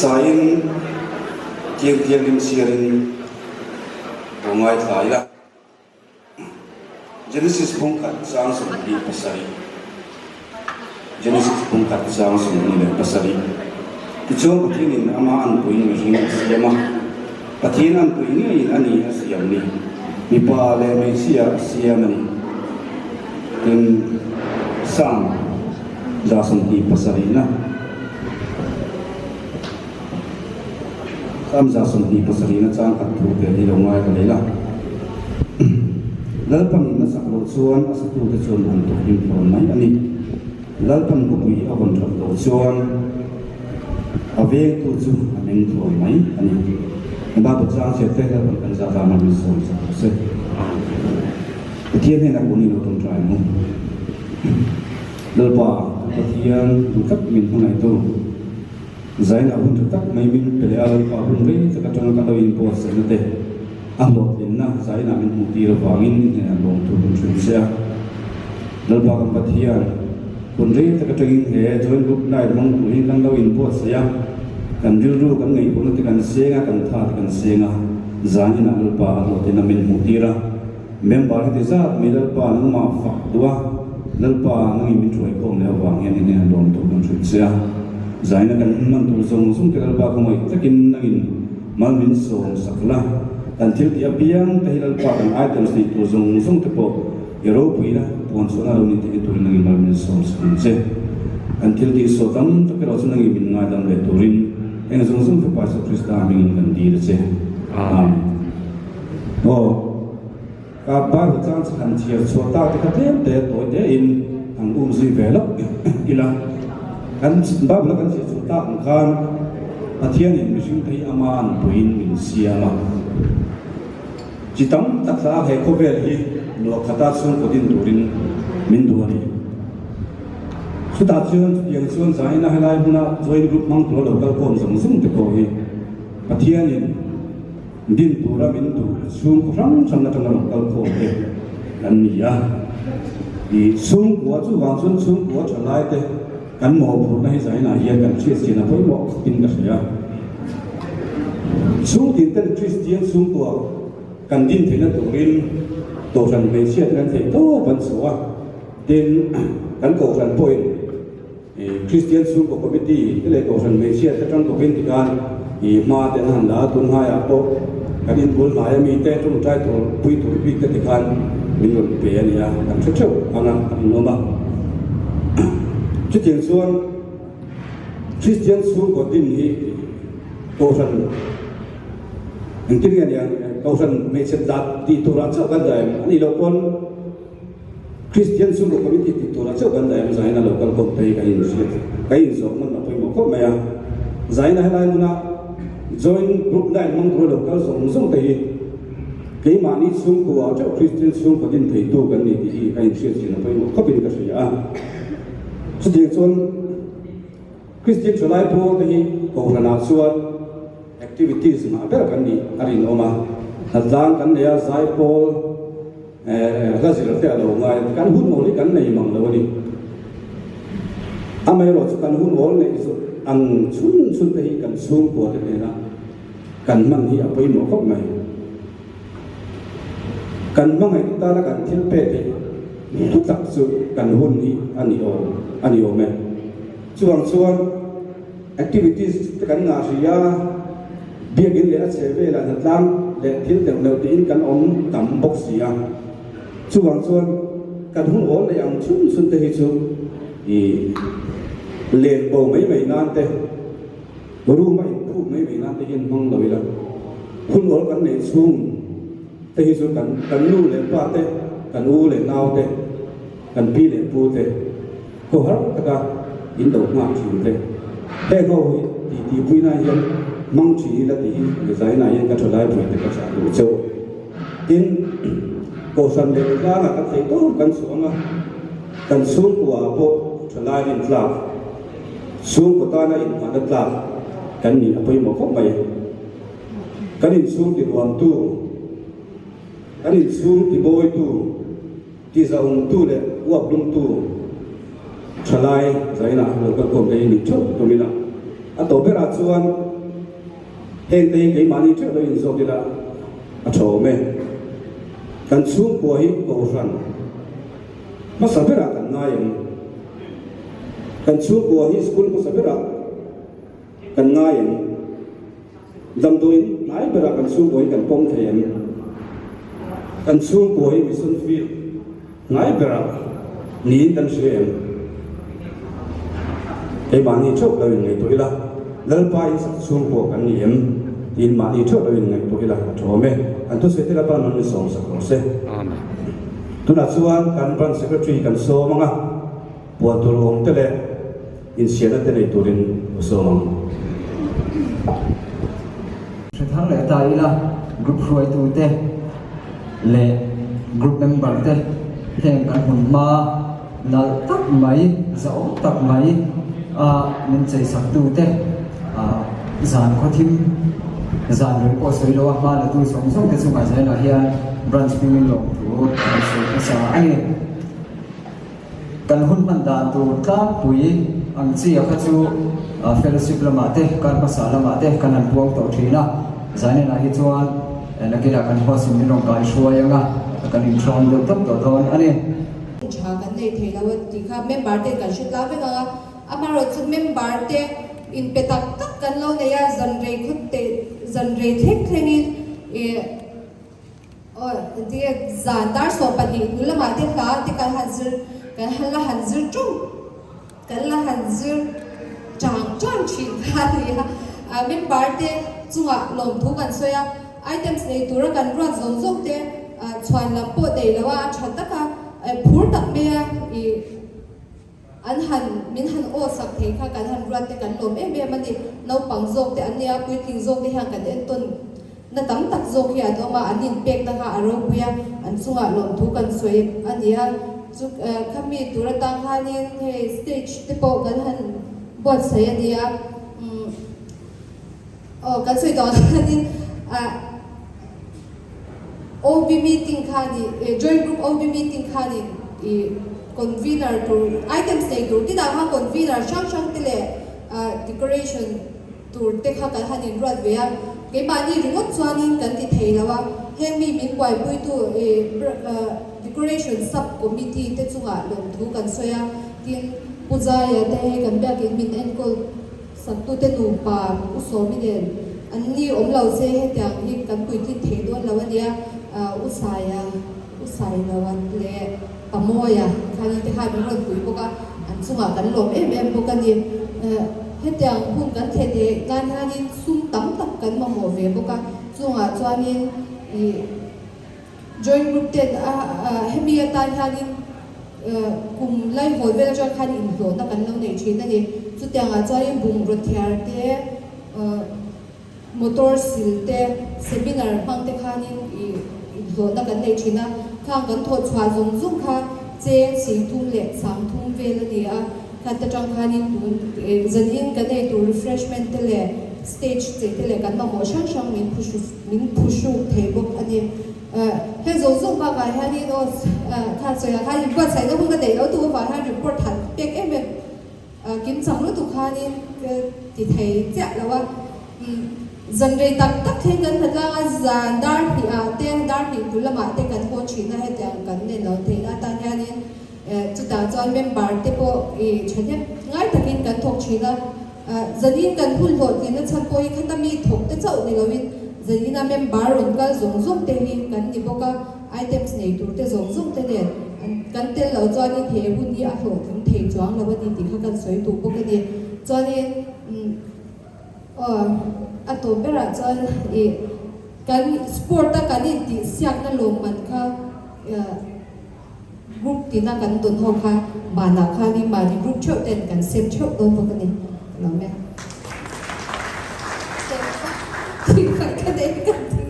Zaiin tiang thianghlim chhiarin lo ngaithla ila. Genesis bungkhat chang 27 Genesis bungkhat chang 27 Tichuan Pathianin ama anpuiin mihring a siam a, Pathian anpui ngeiin a ni a siam ni, mipa leh hmeichhia a siam a ni. Tin, Psalm 27 na Psalm 27 na chang khat thu te hi lo ngai ka nei la. Lalpan in a sak loh chuan a satute chuan an tukhim thlawn mai a ni. Lalpan khawpui a vawn that loh chuan a vengtu chu a meng thlawn mai a ni. Bible chang chhiat te Lalpan kan zah zam a min sawi sak rawh se. Pathian hnenah kun i lo tawngtai ang u. Lalpa, Pathian duh tak min hmangaihtu. Zaina hun tha tak mai min pe leh a, Lalpa hun rei tak atanga kan lo inbuatsaihna te a hlawhtlinna zaina min hmuh tir avangin i hnenah lawm tur kan hrilh che a. Lalpa kan Pathian, hun rei tak atangin he Joint Group Night hmang turin kan lo inbuatsaih a, kan rilru kan ngaihtuahna te kan seng a, kan tha te kan seng a, zaninah Lalpa a hlawhtlinna min hmuh tir a. Member heti zat mai Lalpa nangmah fak duh a, Lalpa nangin min hruaikhawm leh avang hian enge a lawm tur kan hrilh che a. Zaina kan hman tur zawng zawng te Lalpa khawngaih takin nangin mal min sawm sak la, kan thil tih apiang te hi Lalpa kan items neih tur zawng zawng te pawh i ropuina puan chhuahna lo ni theih turin nangin mal min sawm sak ang che. Kan thil tih sual tam tak erawh chu nangin min ngaidam leh turin eng zawng zawng te Pastor Krista hmingin kan dil a che. Amen. Aw, ka Bible chang chu han chhiar chhuah tak te kha tlem te tawi te in han um zui ve loh ila. Kan Bible a kan chhiar chhuah tak ang khan Pathian in mihring te hi ama an puiin min siam a. Chi tam tak hla he khawvel hi luah khata chhungkaw din turin min duh a ni. Chutah chuan chutiang chuan zaina helai hmuna joint group hmang tura lo kal khawm zawng zawng te pawh hi Pathian in Din tura min duh chhungkaw hrang hrang atanga rawn kal khawm te kan ni a. I chhungkua chuvang chuan chhungkua tha lai te kan mawhphurhna hi zainah hian kan hriatchian a pawimawh khawpin ka hria. Chhungtin ten Kristian chhungkua kan din theihna turin Kohhran hmeichhia te kan theih tawp an chhuah a, tin kan Kohhran pawhin Kristian chhungkaw committee te leh kohhran hmeichhia te tangkawpin tikhan i hma te an han la a, tunhaiah pawh kan inbul hnai ami te tawngtai tur pui tur bik te tikhan min rawn pe a nia, kan hre theuh ang a, a inawm a. Chutiang chuan Kristian chhungkaw din hi kohhran engtin nge nia kohhran hmeichhe dat tih turah chauh kan dah em a nih loh pawn, Kristian chhungkaw committee tih turah chauh kan daih ang Zaina lo kal kawp te hi ka inhriat ka inzawh hman a pawimawh khawp mai a. Zaina helai hmuna joint group line hmang tura lo kal zawng zawng te hi keimahni chhungkua theuh Kristian chhungkaw din theitu kan ni tih hi ka inhriat chin a pawimawh khawpin ka hria a. Chutiang chuan Kristian thalai pawl te hi Kohhranah chuan activities ngah ber kan nih a rinawm a. Hlatlang kan nei a, zaipawl, Hla zir te a lo ngai a, kan hun awl hi kan nei mang lo a ni. Amaherawh chu kan hun awl neih zawh ang chhun chhun te hi kan chhungkua te hnena kan hman hi a pawimawh khawp mai. Kan hmangaih tana kan thil pek hi thu tak chu kan hun hi a ni awm a ni awm e. Chuvang chuan activities te kan ngah hrih a. Biakinn leh a chhe velah hnatlang leh thil deuh neuh tiin kan awm tam bawk si a. Chuvang chuan kan hun awl leh ang chhun chhun te hi chu i len bo mai mai nan te, room a inphuh mai mai nan te hian hmang lo ila. Hun awl kan neih chhung te hi chu kan kan nu leh pa te, kan u leh nau te, kan pi leh pu te, Khawhar taka in lo nghak thin te, heng ho hi tih tihpuina hian hmang thin ila tih hi Rezaina hian ka thalai pui te ka chah duh cheu. Tin, Kohhran leh tlangah kan theih tawp kan chhuah ang a, kan chhungkua ah pawh thalai rin tlak, chhungkaw tana inhmanna tlak kan nih a pawimawh khawp mai. Kan inchhung tinuamtu, kan inchhung tibawitu, Tizaumtu leh uaplumtu thalai zainah lo kalkhawm te hi ni theuh tum ila. A tawh berah chuan. Hengte hi keimahni theuh lo inzawk ila a tha awm e. Kan chhungkua hi Kohhran hmasa berah kan ngai ang. Kan chhungkua hi school hmasa berah kan ngai ang. Damdawiin hnai berah kan chhungkua hi kan pawm thei ang. Kan chhungkua hi mission field hnai berah niin kan hria em? Keimahni theuh lo in ngaihtuah ila, Lalpa in sak chhungkua kan ni em? Tiin mahni theuh lo in ngaihtuah ila a tha awm e. An thusawi te Lalpa an rawn sawm sak rawh se. Amen. Tunah chuan kan Branch Secretary kan sawm ang a, puan tur awm te leh insiamna te nei turin ka sawm ang. Hre thar leh ta ila, group hruaitute leh group member te heng kan hmun hma nalh tak mai, zahawm tak mai a min cheisak tute zan khawthim zan rei pawh sawi lo a hma la tu zawng zawng te chungah zelah hian branch hmingin lawmthu kan sawi hmasa a ni. Kan hun hman dan tur tlangpui ang chi a kha chu fellowship lamah te, kar hmasa lamah te kan han puang tawh thin a. Zainenah hi chuan nakinah kan host in min rawn kai hruai ang a, kan inhrawn deuh tawp tawh dawn a ni. Tha kan nei thei lo a tih kha member te kan hre tlang vek ang a, amaherawhchu member te inpe tak tak kan lo nei a, zan rei khawt te zan rei thleng thlengin ih. Aw, engtinge zan dar 12 hnu lamah te hla te kan han zir, kan han la han zir ṭung, kan la han zir ṭang ṭang ṭhin kha a ni a. Member te chungah lawmthu kan sawi a, items nei tura kan ruat zawng zawng te chhuan lam pawh nei lo a, a ṭha tak a, phur tak mai a ih. An han, min han aw sak thei kha kan han ruat te kan lawm em em a ni. Naupang zawk te an nia, puitling zawk te hian kan entawn na tam tak zawk hi an awm a, an inpekna kha a ropui a, an chungah lawmthu kan sawi a ni a. Chu khami tur atang khanin hei stage te pawh kan han buatsaih a ni a. Umm aw kan sawi tawh ang khanin ah OB meeting khanin eh joint group OB meeting khanin ih convener tur items nei tur tinah khan convener hrang hrang te leh ah decoration tur te kha kan han inruat ve a, keimahni ringawt chuanin kan ti thei lo a, heng mi min buaipuitu ih decoration sub committee te chungah lawmthu kan sawi a, tin Pu Zaia te hei kan biakin min enkawl. Saktute nupa U Sawmi nen an ni awm lo se hetiang hi kan puitlin thei dawn lo a nia, U Saia, U Sailoa leh Pa Mawia khani te khan min rawn pui bawk a, an chungah kan lawm em em bawk a ni. Hetiang hun kan theh theih nan hianin sum tam tak kan mamawh ve bawk a, chungah chuanin ih Joint group ten a hemi atan hianin kum laihawl vel atang khan inhlawhna kan lo nei thin a ni. Chutiangah chuanin bungraw thiar te, motor sil te, seminar hmang te khanin inhlawhna kan nei thin a. Khang kan thawh chhuah zawng zawng kha cheng 30 leh 30 vel a ni a. Khat atang khanin tun zanin kan ei tur refreshment te leh stage chei te leh kan mamawh hrang hrang min phuhru. Min phuhruk thei bawk a ni. Heng zawng zawng bakah hianin aw kha sawiah khan inbuatsaihna hun ka neih loh duh avang hian report han pek em em kim chang lutuk khanin ka ti thei chiah lo a. Zan rei tak tak thleng kan hlat lang a, zan dar hnihah te, dar hnih bul lamah te kan haw thin a, hetiang kan nen lo theihna atan hianin chutah chuan member te pawh i thahnem ngai takin kan thawk thin a. Zanin kan hun hlawhtlinna chhan pawh hi khata mi thawk te chauh ni loin zanina member rawn kal zawng zawng te hi kan ni bawk a, items nei tur te zawng zawng te nen kan tel loh chuanin he hun hi a hlawhtling thei chuang lo a ni tih kha kan sawi duh bawk a ni. Chuanin aw a tawp berah chuan ih kan sport a kan intihsiakna lawmman kha Group tina kan dawn ho kha banah khanin mahni group theuh ten kan sem theuh dawn bawk a ni. Ka lo mek. Thil khat ka nei kan thil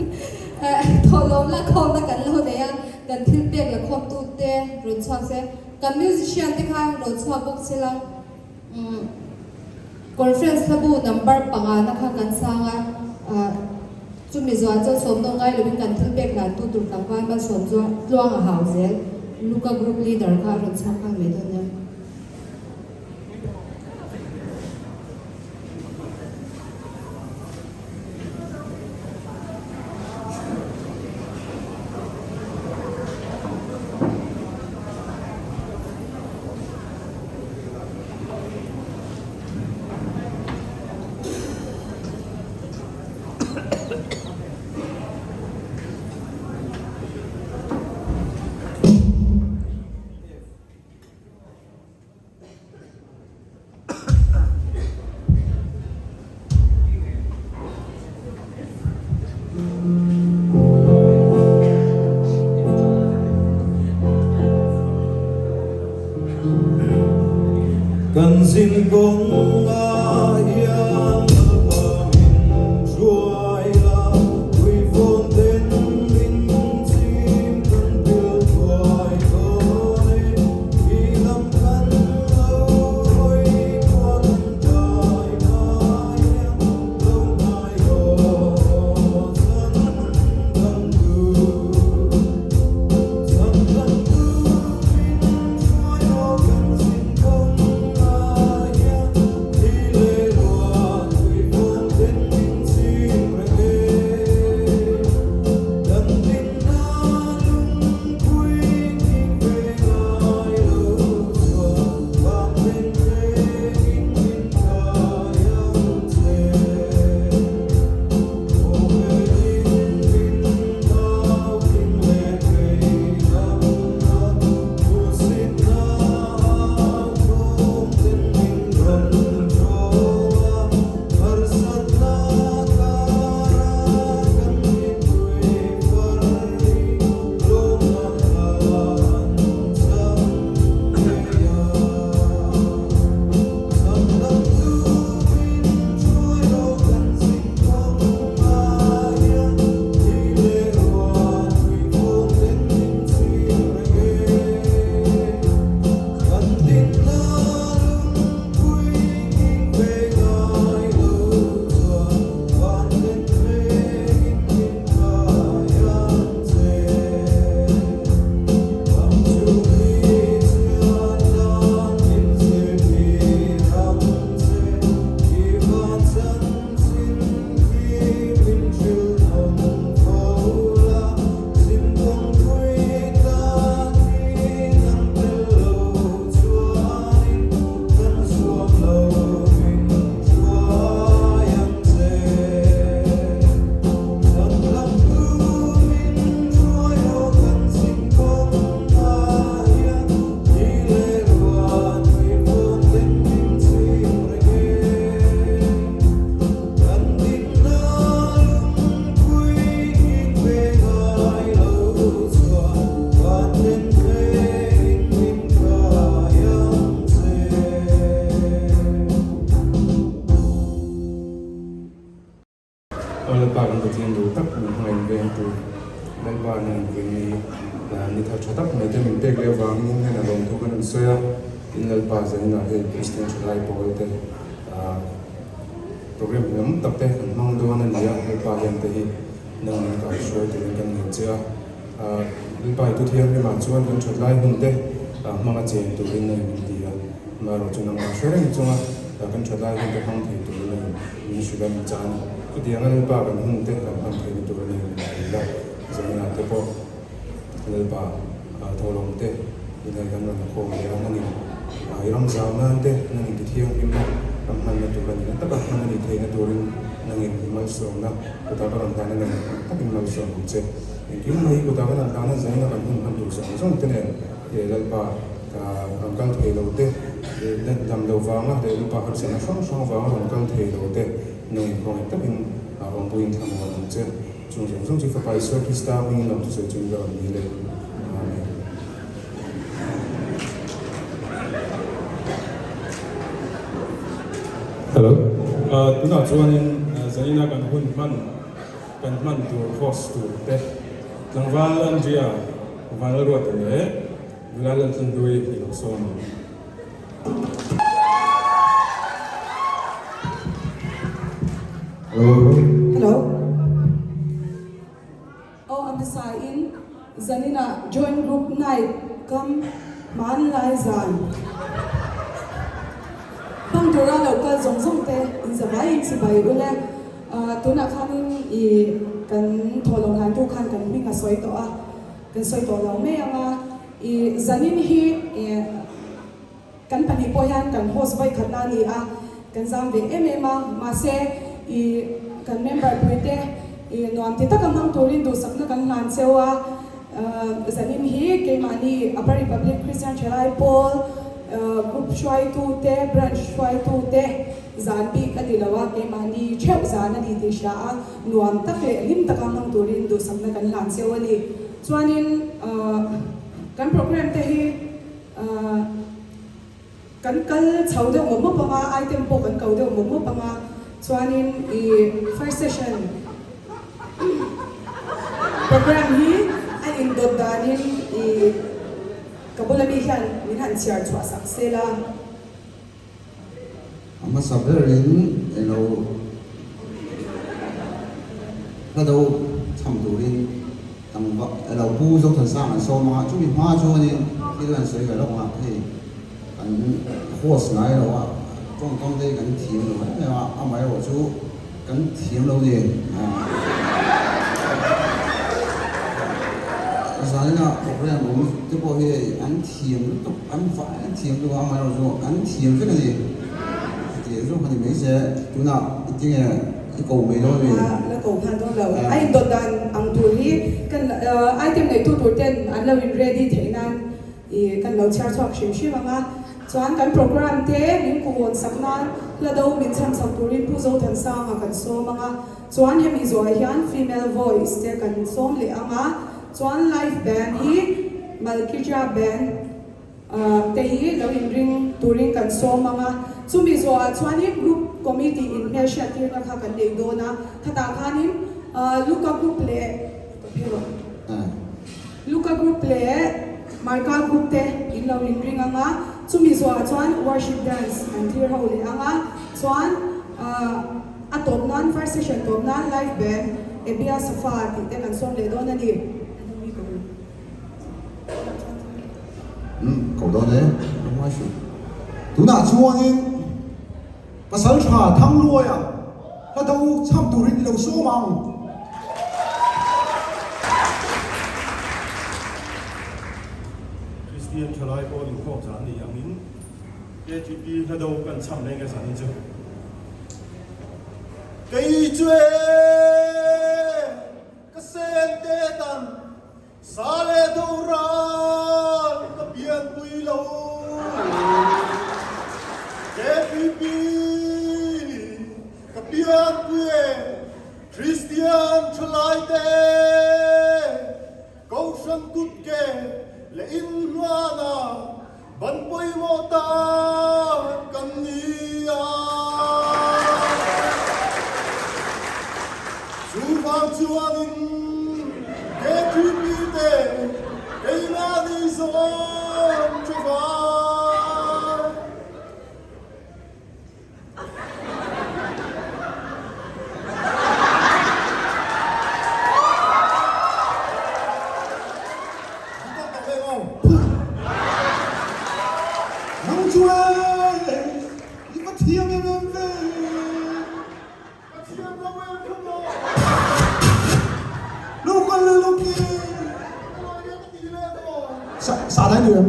thawhlawm lakhawmna kan lo nei a, kan thil pek lakhawmtu te rawn chhuak se, kan musician te kha rawn chhuak bawk se lang. Conference hlabu number pangana kha kan sang a. Chumi zual chuan sawmnaw ngai lovin kan thil pek hlan tu tur tlangval malsawm chu tluang a hau zel. Luka group leader kha a rawn chhuak nghal mai dawn nia. Kan zin kawngah hian Lalpa min hruai la, Puifawn ten min chim kan pil thuai dawn e, I lam kan lo hawi khua kan tlai mai ang, lo hnai rawh chan kan duh. Chan kan duh min hruai rawh kan zin kawngah hian, Thli leh ruah tuifawn ten min chim reng e. Kan dinna lungpui nghing ve ngai lo chuan vang ven thlengin min kai ang che. Khawvelin min nau tling leh thei lamna hmuhsitna au thawm ten min rawn ṭawng a, harsatna kara kan mipui far hi lawmna hlan chang ngei a. Chhan dang duhin hruai rawh kan zin kawngah hian thli leh ruah tui fawm ten min chhir reng e. Kan dinna lungpui nghing ve ngai lo chuan van ten thlengin min kai ang che. Ram chu ni chian dan min zirtir ang che, i van chanchin khi min hrilh nawm fo la, zin kawngpui tan hi nang tel lo chuanin kan zuam lo min hruai ang che. Chhan lam tu min hruai rawh kan zin kawngah hian thli leh ruah tui fawn ten min chhim reng e. Kan dinna lungpui nghing ve ngai lo chuan van ten thlengin min kai ang che. Aw Lalpa kan Pathian duh tak min hmangaih veng tu Lalpa nen vui ni thar tha tak mai te min pek leh avangin heng a lawmthu kan rawn sawi a, tin Lalpa zaninah hei Kristian thalai pawl te program lam tak te kan hmang dawn a ni a, Lalpa hian te hi nang min kaihruai turin kan ngen che a. Lalpa i Thuthianghlimah chuan kan that lai hun te hmang a chen turin a in ti a, amaherawhchu nangmah hre reng chunga kan that lai hun te hmang thei turin a in min hrilh a ni chan. Chutianga Lalpa kan hun te kan hman theihna tur a ni in hrilh a, zaninah te pawh Lalpa thawhlawm te inhei kan rawn khawm leh a, nangin i ram zau nan te nangin Tithianghlimna ram hmanna tur a ni na taka hman a nih theihna turin nangin i malsawmna kutah ka rawn dan a nang takin malsawm ang che. Engkim mai kutah kan han tana zaina kan hun hman tur zawng zawng te nen leh Lalpa rawn kal thei lo te, dam lo vanga leh Lalpa harsatna hrang hrang vanga rawn kal thei lo te nung inkhawnghet takin awmpuiin thlamuan ang che. Chung zawng zawng chu Fapa Isua Krista hmingin lawmthu sawi chungin ka rawn ni le. Amen. Hello. Tunah chuanin zaina kan hun hman. Kan hman tur host tur te tlangval Andrea Vanlalruata leh nula Laltlanhlui hi lo sawm ang. Hello. Hello. Aw a hmasa in zanin ah joint group night kam hmanlai zan hmang tura lo kal zawng zawng te in zavai in chibai ul e. Tunah khanin i kan thawhlawm hlantu khan kan hming a sawi tawh a, kan sawi tawh lo mai ang a. I zanin hi i kan pahnih pawh hian kan host vawi khatna a ni a, kan zam ve em em a. Mahse i kan member puite i nuam ti taka hmang turin duhsakna kan hlan cheu a. Zanin hi keimahni Upper Republic Christian Thalai Pawl group hruaitute, branch hruaitute, Zan bik a ni lo a, keimahni theuh zan a ni tih hria a, nuam tak leh hlim taka hmang turin duhsakna kan hlan cheu a ni. Chuanin kan program te hi Kan kal chho deuh mawp mawp ang a, item pawh kan ko deuh mawp mawp ang a, chuanin i first session program hi a indawt danin i ka bula mi hian min han chhiar chhuah sak sel a. A hmasa berin eng lo hla do chham turin tlangval elo Pu Zothansang an sawm a, chumi hma chuanin thil an sawi ve lawk ang a, hei kan host ngai lo a, tawngkam te hi kan thiam lo em em a, amaherawh chu kan thiam lo ni. Zanina program awm te pawh hi hei an thiam lutuk, an vai an thiam lutuk a, amaherawh chu an thiam vek a ni. Tih zawk a ni mai se, tunah i tinge i ko mai dawn a ni. La ko nghal dawn lo. A indawt dan ang tur hi kan item neitu tur ten an lo in ready theih nan i kan lo chhiar chhuak hrim hrim ang a. Chuan kan program te min kuhawn sak nan hla do min chhan chak turin Pu Zothansanga kan sawm ang a. Chuan hemi zawhah hian female voice te kan sawm leh ang a. Chuan live band hi Malkija band. Te hi lo inring turin kan sawm ang a, chumi zawhah chuanin group committee in hmelhriattirna kha kan nei dawn a, khatah khanin Luka group leh Luka group leh Marka group te in lo inring ang a, chumi zawhah chuan worship dance an thlir ho leh ang a, chuan a tawp nan first session tawp nan live band Ebia Safa tih te kan sawm leh dawn a ni. Umm ko dawn e, ka hmai suh. Tunah chuanin pasal tha Thangluaia hla do chham turin i lo sawm ang. Kristian thalai pawl inkhawm zan ni angin KTP hla do kan chham leng e zanin chu. Kei chu e ka sen te tan Sa leh do ral ka pianpui lo KPP ka pianpui e Kristian thalai te Kohhran kut ke leh inhnuana ban pawimawh tak kan ni a. Chuvang chuanin KTP te keimahni zawn chuvang. Nang chuan i va thiam em em ve. Ka thiam lo em kha maw. Lo kal le lo ki. Ka lai nge ka ti leh dawn. Sa dai duh em?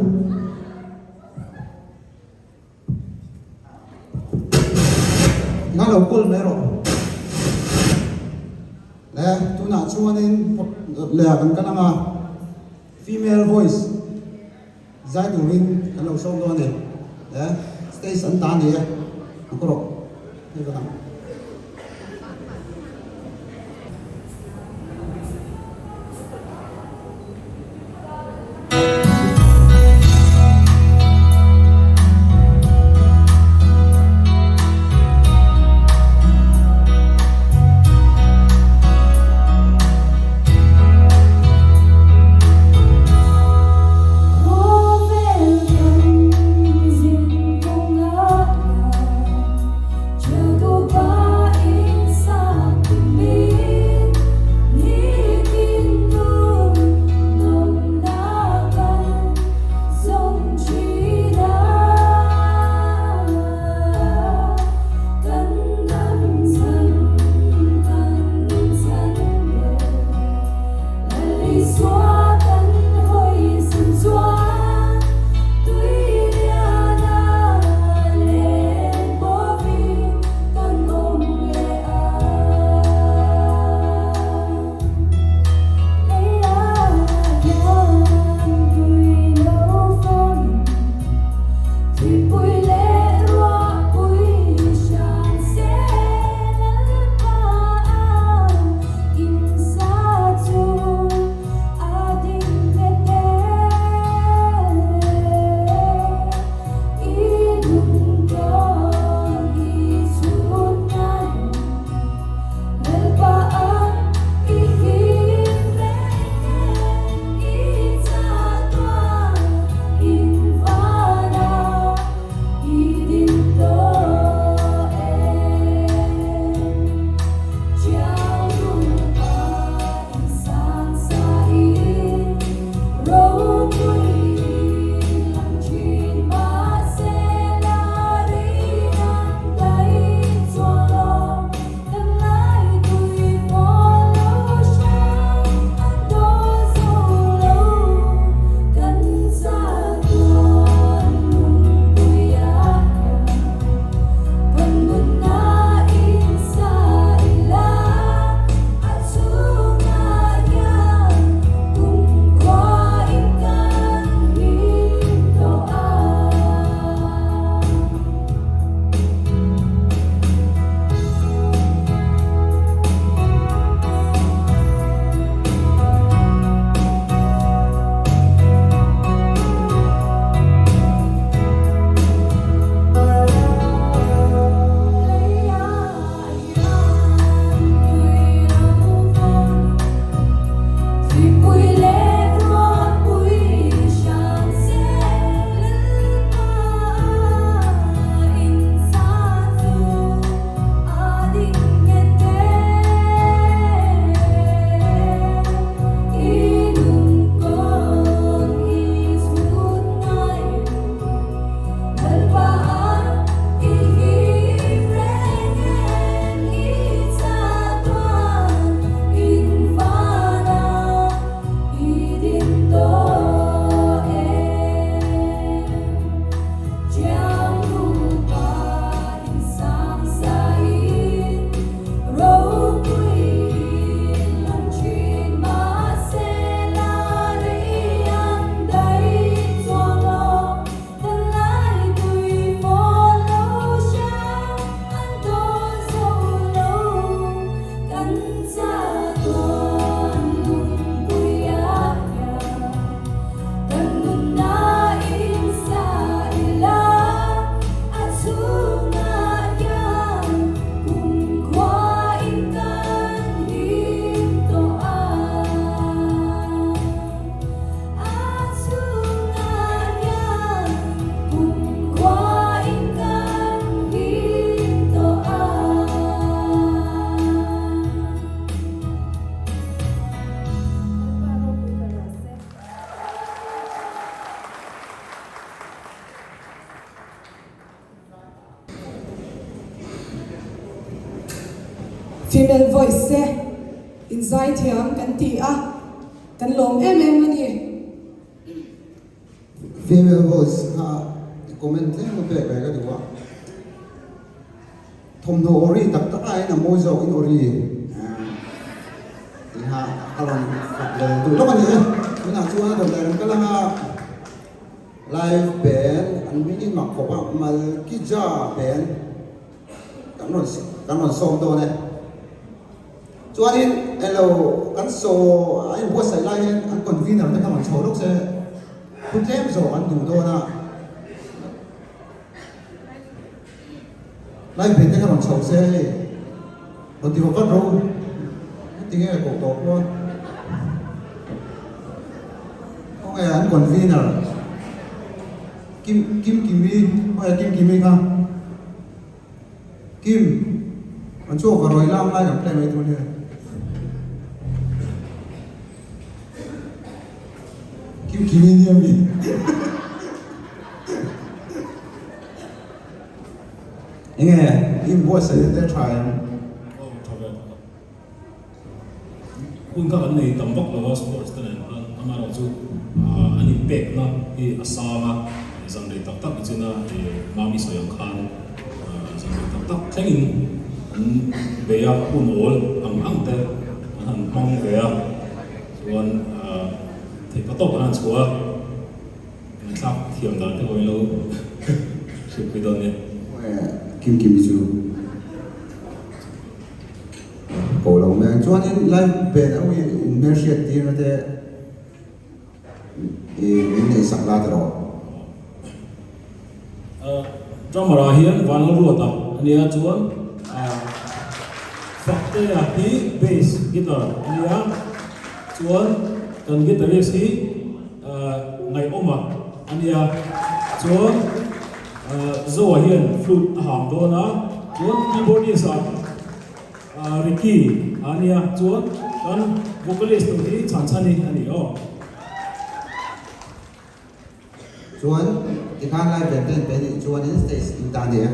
Nga lo kawl mai rawh. Le tunah chuanin leh ah kan kal ang a, female voice zai turin kan lo sawm dawn a ni. Le stage an ta a ni e, an kaw rawh. Hei va dang. Khawvel kan zin kawngah hian Female voice te in zaithiam kan ti a, kan lawm em em a ni. Female voice kha comment tlem a pek ve ka duh a, thawmhnaw ori tak tak aiin a mawi zawk in ori tih kha ka rawn fak leh duh lawk a ni e. Tunah chuan a rawn leh reng kal ang a, live band an hming in mak khawp a, Malkija band kan rawn kan rawn sawm dawn e. Chuanin elo kan saw a inbuatsaih lai hian an convener te kha rawn chho lawk se thu tlem zawk an duh dawn a, live band te kha rawn chho se hei rawn ti vat vat rawh u, tinge koh tawh pawh a khawnge an convener Kim Kim Kimi khawnge Kim Kimi kha. Kim, an chhuak va rawi lam lai kan play mai tur nia. Kim Kimi nia mi. Enge in buatsaih te tha em? Aw tha ve tha. Hun kha kan nei tam vak lo a sports te nen khan amaherawh chu an inpekna hi a sang a, zan rei tak tak nichin a Mami sawi ang khan zan rei tak tak thlengin an bei a, hun awl ang ang te an han hmang ve a, chuan theih pa tawp an han chhuah a, ngaihthlak thiam dan te pawh in lo hrilhpui dawn nia. Kim Kimi chu. Ko lo mai ang. Chuanin live band ho hi in hmelhriat tirna te i min neih sak la tiraw? Drummer ah hian Vanlalruata a nia chuan Faktea hi bass guitar a nia chuan kan guitarist hi Ngaihawma a nia chuan Zoa hian flute a ham dawn a, chuan keyboardist ah Ricky a nia, chuan kan vocalist tur hi Chhanchhani a ni aw. Chuan tikhan live band te in pe nih chuanin stage in ta nia.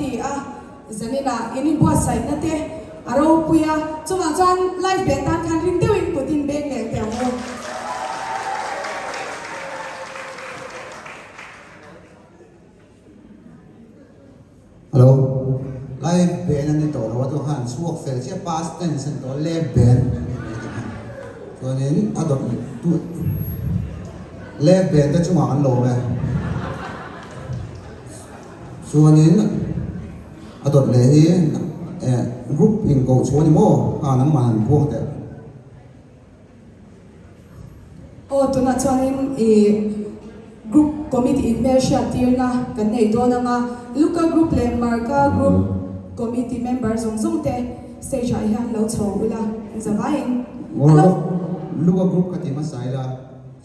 ti a, zaninah in inbuatsaihna te a ropui a, chuvang chuan live band tan khan ring deuhin kut in beng leh teh ang u. Hello, live band a ni tawh lo a tu khan chhuak fel chiah past tense a ni tawh a left band a ni mai tih khan chuanin a dawt tu left band te chungah kan lawm e chuanin a dawt leh hi eh group inkoh chhuah a ni maw a nangmah an buang teh. Aw tunah chuanin ih group committee inhmelhriat tirna kan nei dawn ang a, Luka group leh Marka group committee member zawng zawng te stage ah hian lo chho ula zavaiin a lo. Luka group ka ti hmasa ila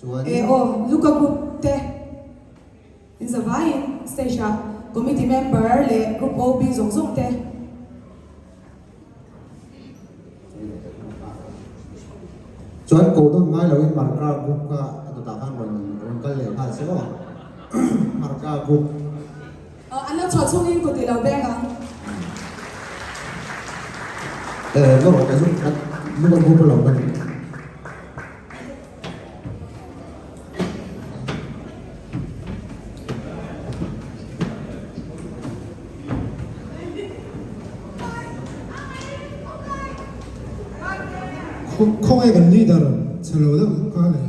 chuan. E aw Luka group te zavaiin stage ah committee member leh group OB zawng zawng te. Chuan koh dawn ngai loin Marka group kha a dawtah khan rawn rawn kal leh nghal se aw. Marka group. Aw an lo chhuah chhungin kut i lo beng ang. Eh lo rawh kei chu Luka group a lo ka ni. Khawngaih kan leader chhe lo deuh kha le.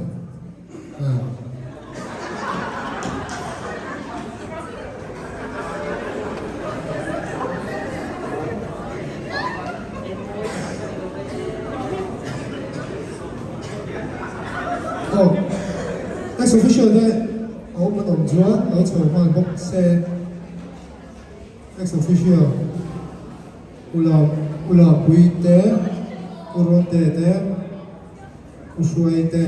Aw, ex officio te a awm an awm chuan lo chho nghal bawk se. Ex officio Ula Ula Pui te, U Rawte te, U Hruai te.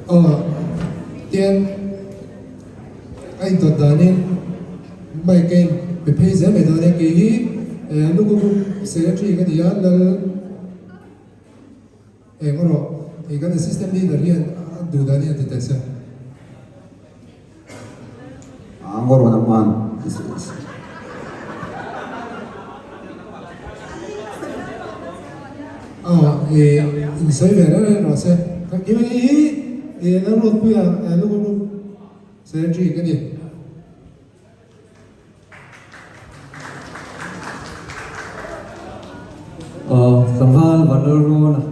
Aw, tian a intawt danin mic a in pe phei zel mai dawn e. Kei hi Luka Group Secretary ka ni a, Lal eng erawh kei kan Assistant Leader hian a duh danin a ti teh se. A ngawrawn a hman. Aw i insawi ve reng reng rawh se. Kan kim hi i Lalruatpuia Luka Group Secretary ka ni. Aw tlangval Vanlalrawna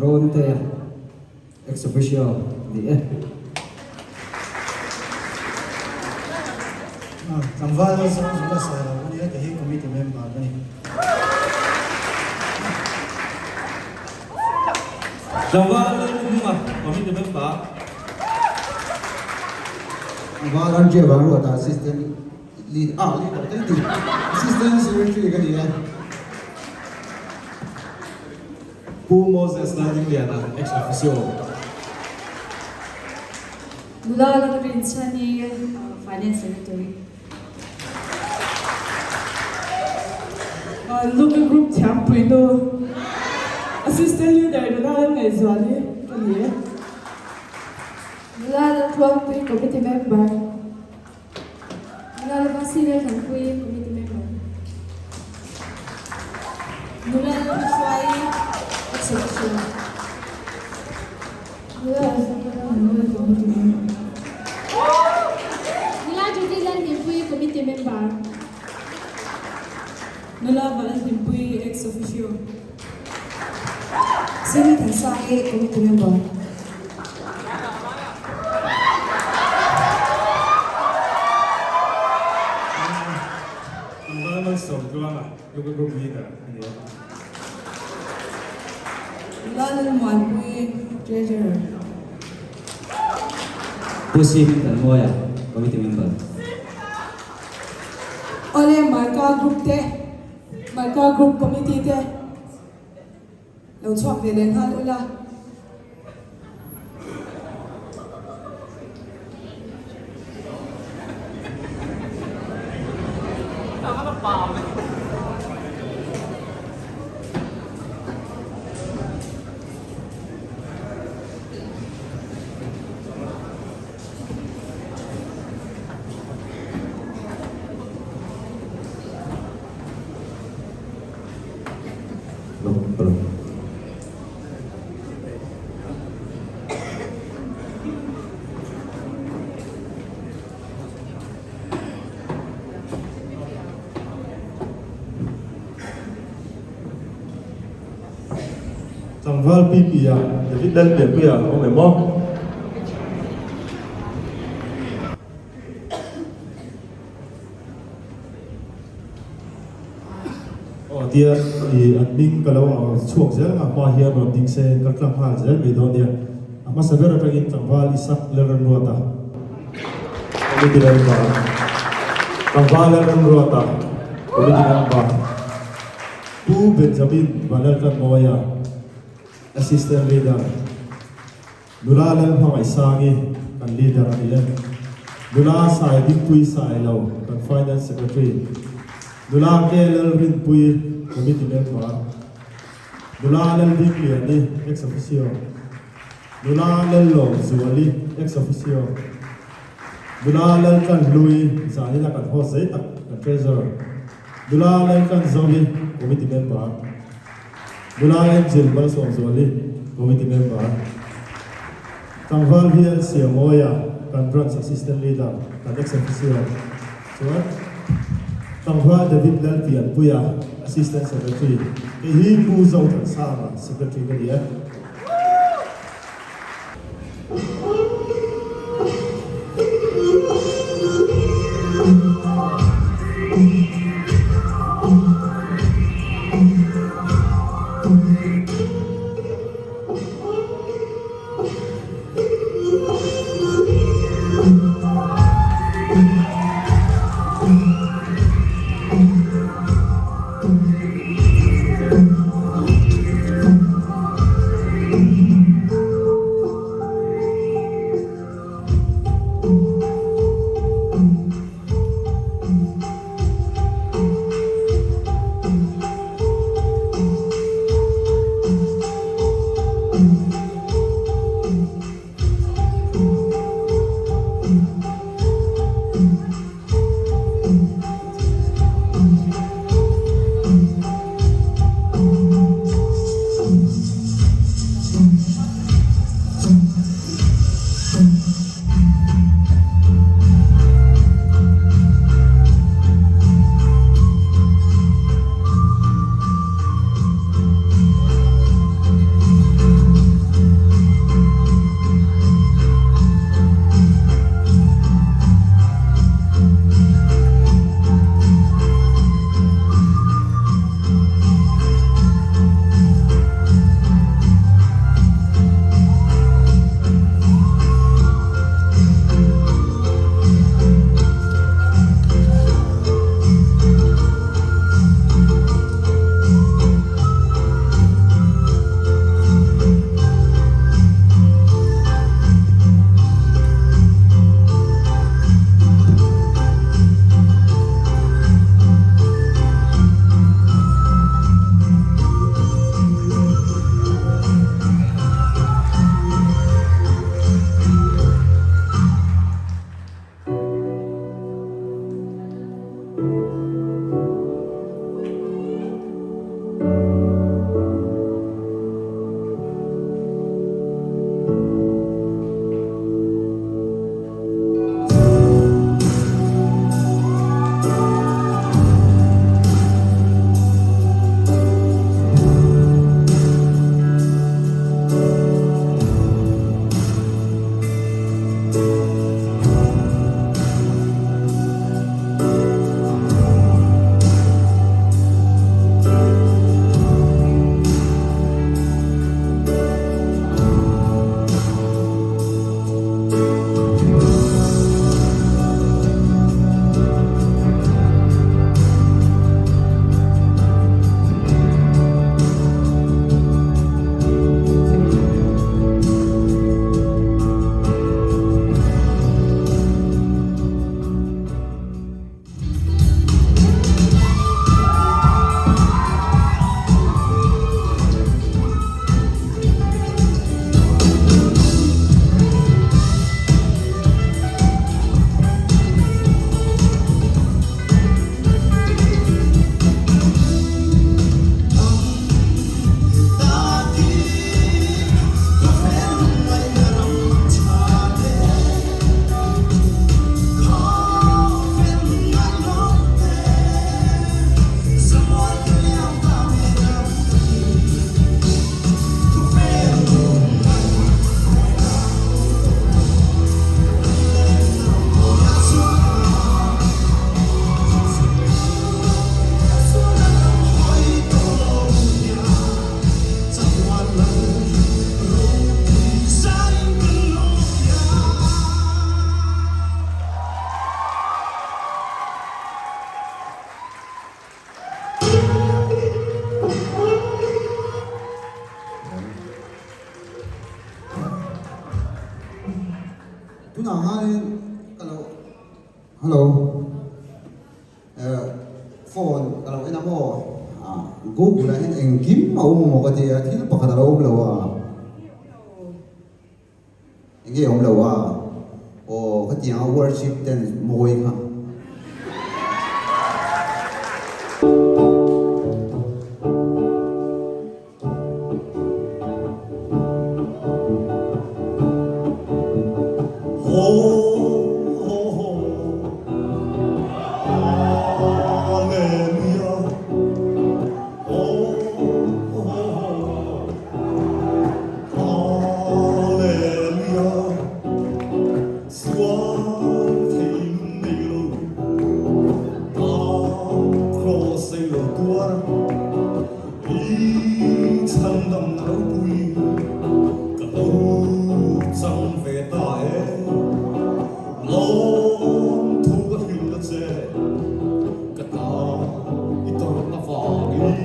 Rawntea. Ex officio ni e. Tlangval zawng zawng a sawi lo a nia, kei hi committee member ka ni. Tlangval Lalnunga committee member. Tlangval Andrea Vanruata assistant lead ah leader ka ni ti assistant secretary ka ni e. Pu Moses Lalringliana, Ex Officio. Nula Lalrinchhani, Finance Secretary. Luka Group Thiampuinu, Assistant Leader Nula Lalngaihzuali ka ni e. Nula Laltluangpui, Committee Member. Nula Lavasi Lalthanpuii, Committee Member. Nula Lalhruaii, Ex-Officio. Nula Lalzamana Manoi, Committee Member. Nula Judy Lalhlimpuii, Committee Member. Nula Valalhlimpuii, Ex-Officio. Seni Thansangi, Committee Member. Tlangval Malsawmtluanga, Local Group Leader a ni a. Lalmuanpui, Treasurer. Pu Si Hmingthanmawia, Committee Member. Awle Marka Group te, Marka Group Committee te lo chhuak ve leh nghal ula. Tlangval PP-a David Lalpianpuia a awm em aw? Aw tia i an hming ka lo au chhuak zel nga hma hian rawn ding se ka tlang nghal zel mai dawn nia. A hmasa ber atangin tlangval Isak Lalramruata Committee member Tlangval Lalramruata Committee member Pu Benjamin Vanlaltlanmawia Assistant Leader Nula Lalhmangaihsangi kan leader a ni e. Nula Sai Dingpui Sailo kan Finance Secretary. Nula Ke Lalrinpui Committee Member. Nula Laldingliani Ex Officio. Nula Lallawm Zuali Ex Officio. Nula Laltlanhlui Zanina kan host zei tak kan Treasurer. Nula Laltlanzovi Committee Member. Nula Angel Malsawmzuali, Committee Member, Tlangval VL Siamawia, kan Branch Assistant Leader, kan Ex-Officio, chuan Tlangval David Lalpianpuia, Assistant Secretary, kei hi Pu Zothansanga, Secretary ka ni e. Tunah khanin ka lo Hello eh phone ka lo en a maw ah Google ah hian engkim a awm maw ka ti a thil pakhat a lo awm lo a enge awm lo a aw khatiang a worship ten mawi kha. I chhandam na ropui ka lo chang ve ta e, lawm thu ka hrilh na che ka ta i tawrhna vangin.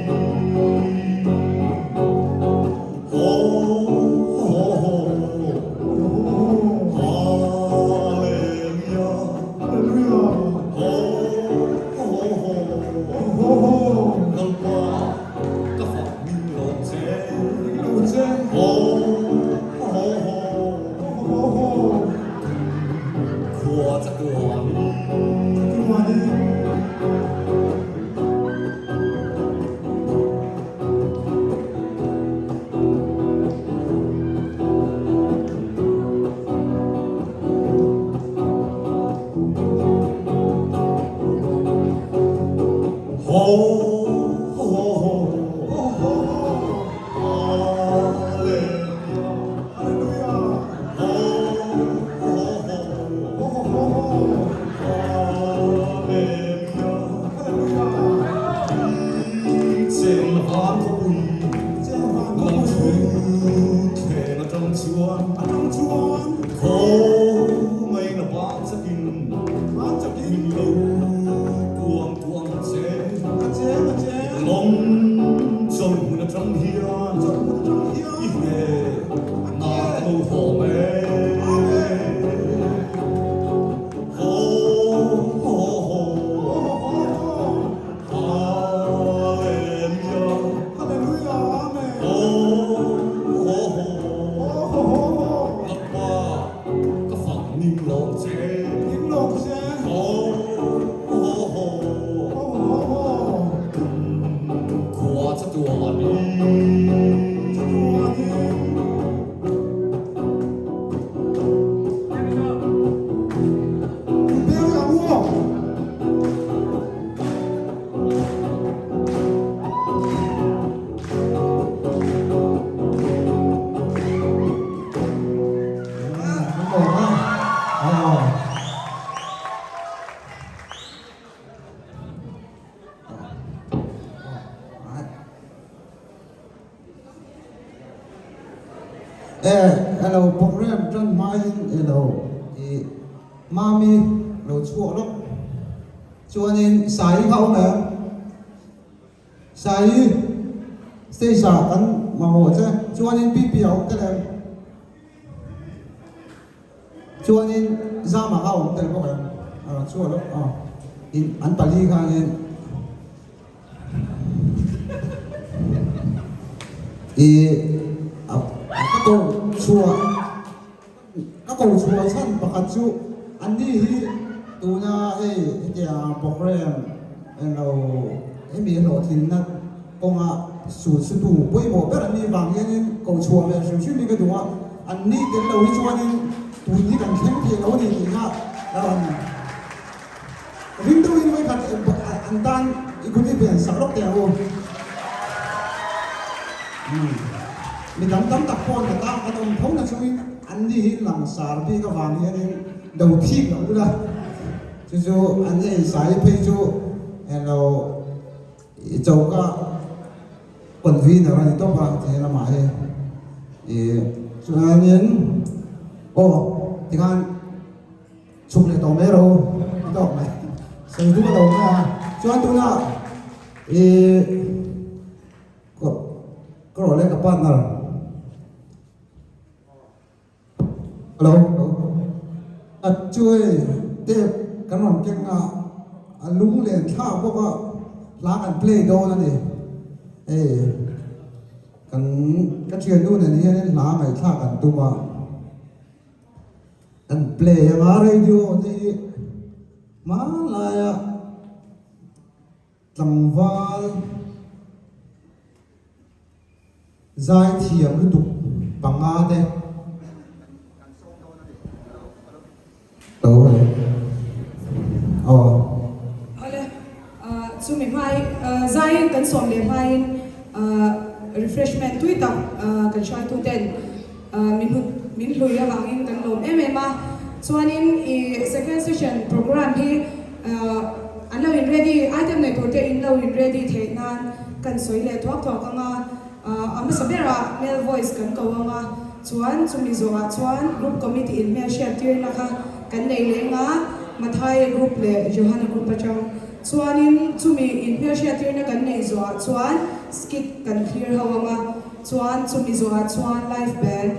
Haw haw haw Hallelujah Haw haw haw Lalpa Ka fak min lawm che Haw haw haw Khua chatuanin Eh hello program tan hmain elo i mami lo chhuak lawk chuanin sai kha awm em sai stage ah kan mamawh che chuanin pp a awm tel em Chuanin Zama kha a awm tel bawk em? A rawn chhuah lawk a, in an pali khanin i a ka ko chhuah ka ko chhuah chhan pakhat chu anni hi tuna hei hetiang program englo hemi hlawhtlinna kawnga sul sutu pawimawh ber an nih vang hianin ko chhuah leh hrim hrim hi ka duh a, an ni tel lo hi chuanin tun hi kan thleng thei lo a ni tih kha ka rawn ring deuhin vawikhat an tan i kut hi pen sak lawk teh ang u. Mi dang tam tak pawh an tang kan awm tho na chungin an ni hi langsar bik avang hianin do thik lo ula, chu chu an ei sai phei chu englo I choka convener a ni tawp a he lamah hi ih chuanin aw tikhan chhuk leh tawh mai ro ni tawk mai sawi duh ka lo mai a chuan tunah ih ka rawh leh ka partner. Hello. A chu hei tape kan rawn keng a, a lunglen thlak bawk a, hla kan play dawn a ni. Hei kan ka thiannu nen hianin hla ngaihthlak kan tum a, kan play anga radio te hi hmanlaia tlangval zai thiam lutuk panga te lo a ni aw. Awle, chumi hmai zai kan sawm leh hmaiin refreshment tui tak kan hruaitu ten min min hlui avangin kan lawm em em a. Chuanin i second session program hi An lo in ready, item nei tur te in lo in ready theih nan kan sawi leh thuak thuak ang a, a hmasa berah male voice kan ko ang a, chuan chumi zawhah chuan group committee in hmelhriat tirna kha kan nei leng a, Mathaia group leh Johana group atang chuanin chumi in hmelhriat tirna kan neih zawhah chuan skit kan thlir ho ang a, chuan chumi zawhah chuan live band.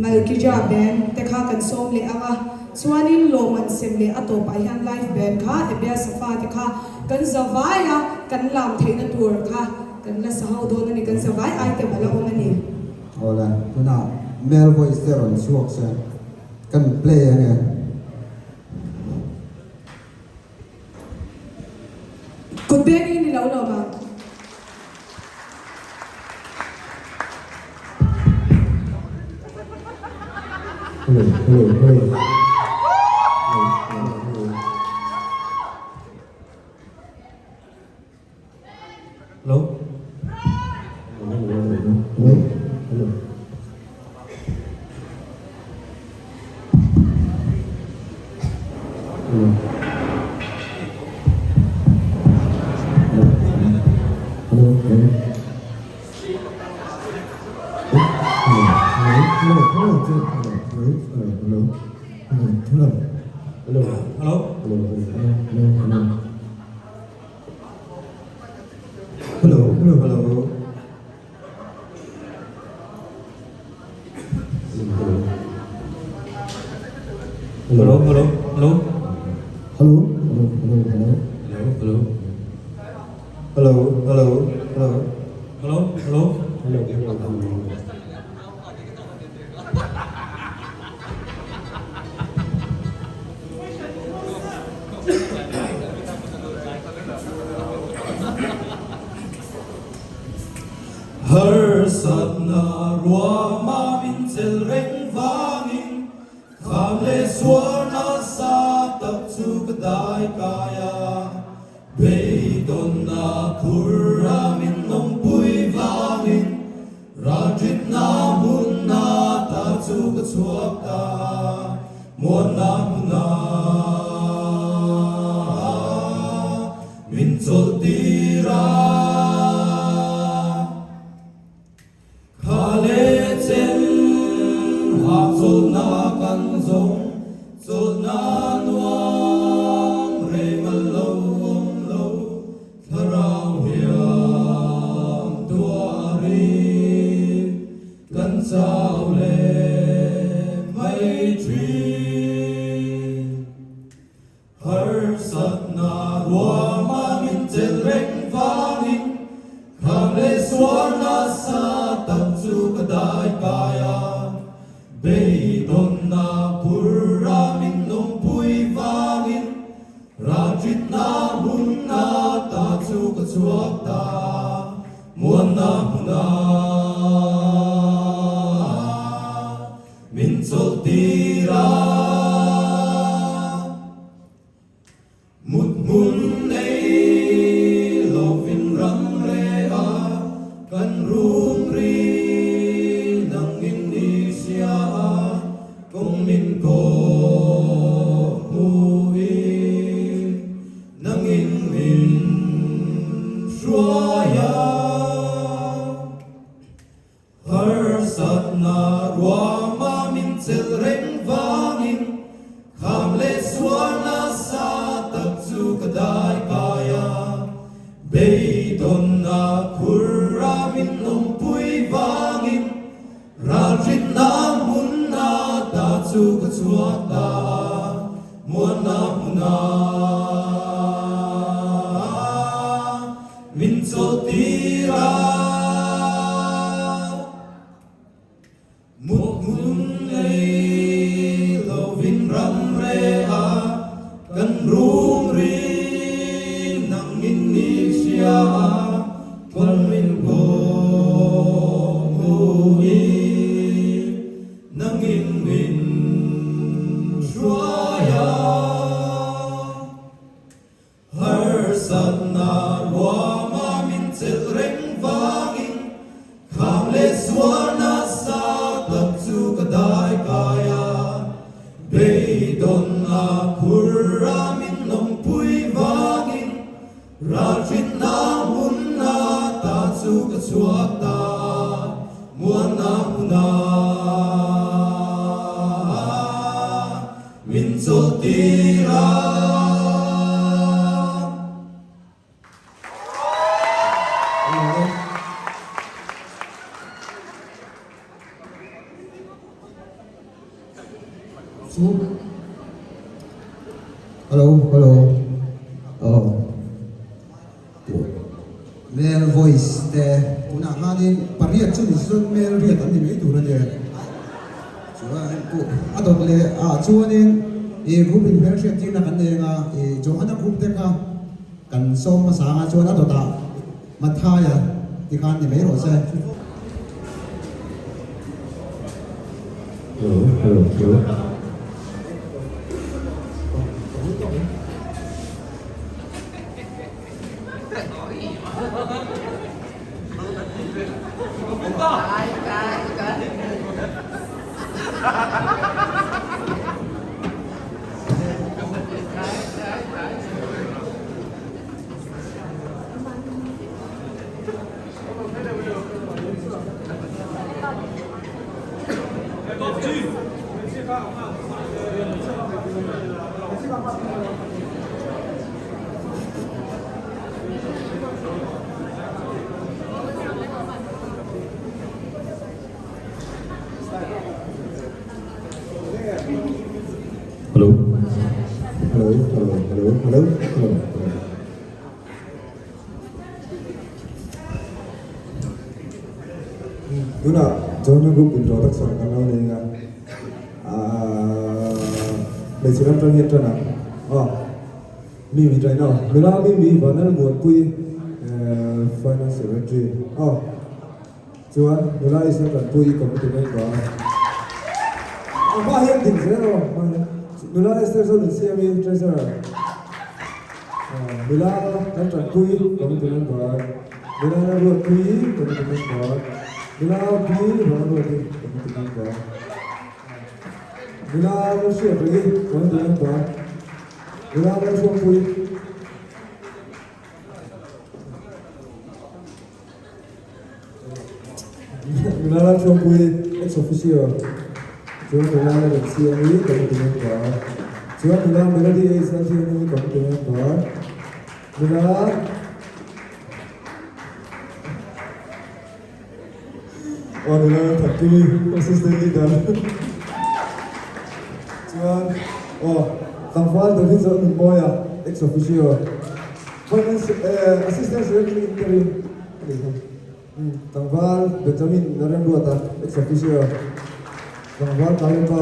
Malkija band te kha kan sawm leh ang a, chuanin lawm an sem leh a tawpah hian live band kha Ebia Safa te kha kan zavai a, kan lam theihna tur kha kan la sa ho dawn a ni, kan zavai item a la awm a ni. Awle, tunah male voice te rawn chhuak se kan play ange. Kut beng hi ni lo lawm ang. Hello, hello, hello. Hello, hello. Hello. Hello, hello, hello. Hello, hello. Hello, hello, hello. Hello, hello, hello. Hello, hello, hello, hello. Hello, hello. Hello, hello, hello. Hello, hello. Hello, hello, hello. Harsatna ruama min chel reng vangin kham leh suar nasa tak chu ka dai kai a, beidawnna phur a min lawmpui vangin ralṭitna hmunna ta chu ka chhuak ta a, muanna hmuna Min chawlhtir a, kha leh chen hahchawlhna kan zawng, chawlhna nuam reng a lo awm lo, thlarau hiam tuarin kan chau leh mai thin. Harsatna ruama min chelh reng vangin kham leh suar nasa tak chu ka dai kai a, beidawnna phur a min lawmpui vangin ralṭitna hmunna ta chu ka chhuak ta a, muanna hmuna Min chawlhtir a, mut hmun nei lovin ram reh a, kan rum ri nangin i hria a, kawng min kawh hmuhin nangin min hruai a. Harsatna ruama min chelh reng vangin kham leh sual nasa tak chu ka dai kai a, beidawnna khur a min awmpui vangin ralhritna hmunna ta chu ka chhuak. chhuak ta muanna hmuna min chawlhtir a. Mut hmun nei lovin ram re a, kan rum ri nangin ni hria a, kawng min kawng hmuin nangin min hruai a. Harsatna ruama min chelh reng vangin kham leh sual nasa tak chu ka dai kai a, beidawnna khur a min lawmpui vangin ralhrinna hmunna ta chu ka chhuak ta a, muanna hmuna Min chawlhtir a. Hello, hello. Oh. Male voice te tunah khanin pariat chu ni chuan male riat an ni mai tur a nia. Chuan a dawt leh ah chuanin ih group in hmelhriat tirna kan nei anga ih Johana group te kha kan sawm hmasa anga chuan a dawtah Mathaia ti khan ni mai rawh se. Hello, hello, hello. Hello. Hello, hello, hello, hello, hello, hello. Tunah John Group introduction kan lo nei a. Hmeichhe ram tang hian tan ang aw mi mi tain aw nula mi mi Vanal Muanpui Finance Secretary aw chuan nula Islam Tanpui Committee member a hma hian ding zel aw hma hian nula Esther Zonunsiami Treasurer nula Laltanpui Committee member nula Lalruatpui Committee member nula Pi Vanruati Committee member Nula Lalhriat reng i kawn ti em ta? Nula Lalhruangpui. Nula Lalhruangpui ex officio chuan nula Lalremsiami kawn ti em ta? Chuan nula Melody H Lalthiangi kawn ti em ta? Nula Aw nula Thakimi assistant leader chuan aw tlangval David Zonunmawia ex officio finance assistant secretary interim a nih kha tlangval Benjamin Lalremruata ex officio tlangval Kalepa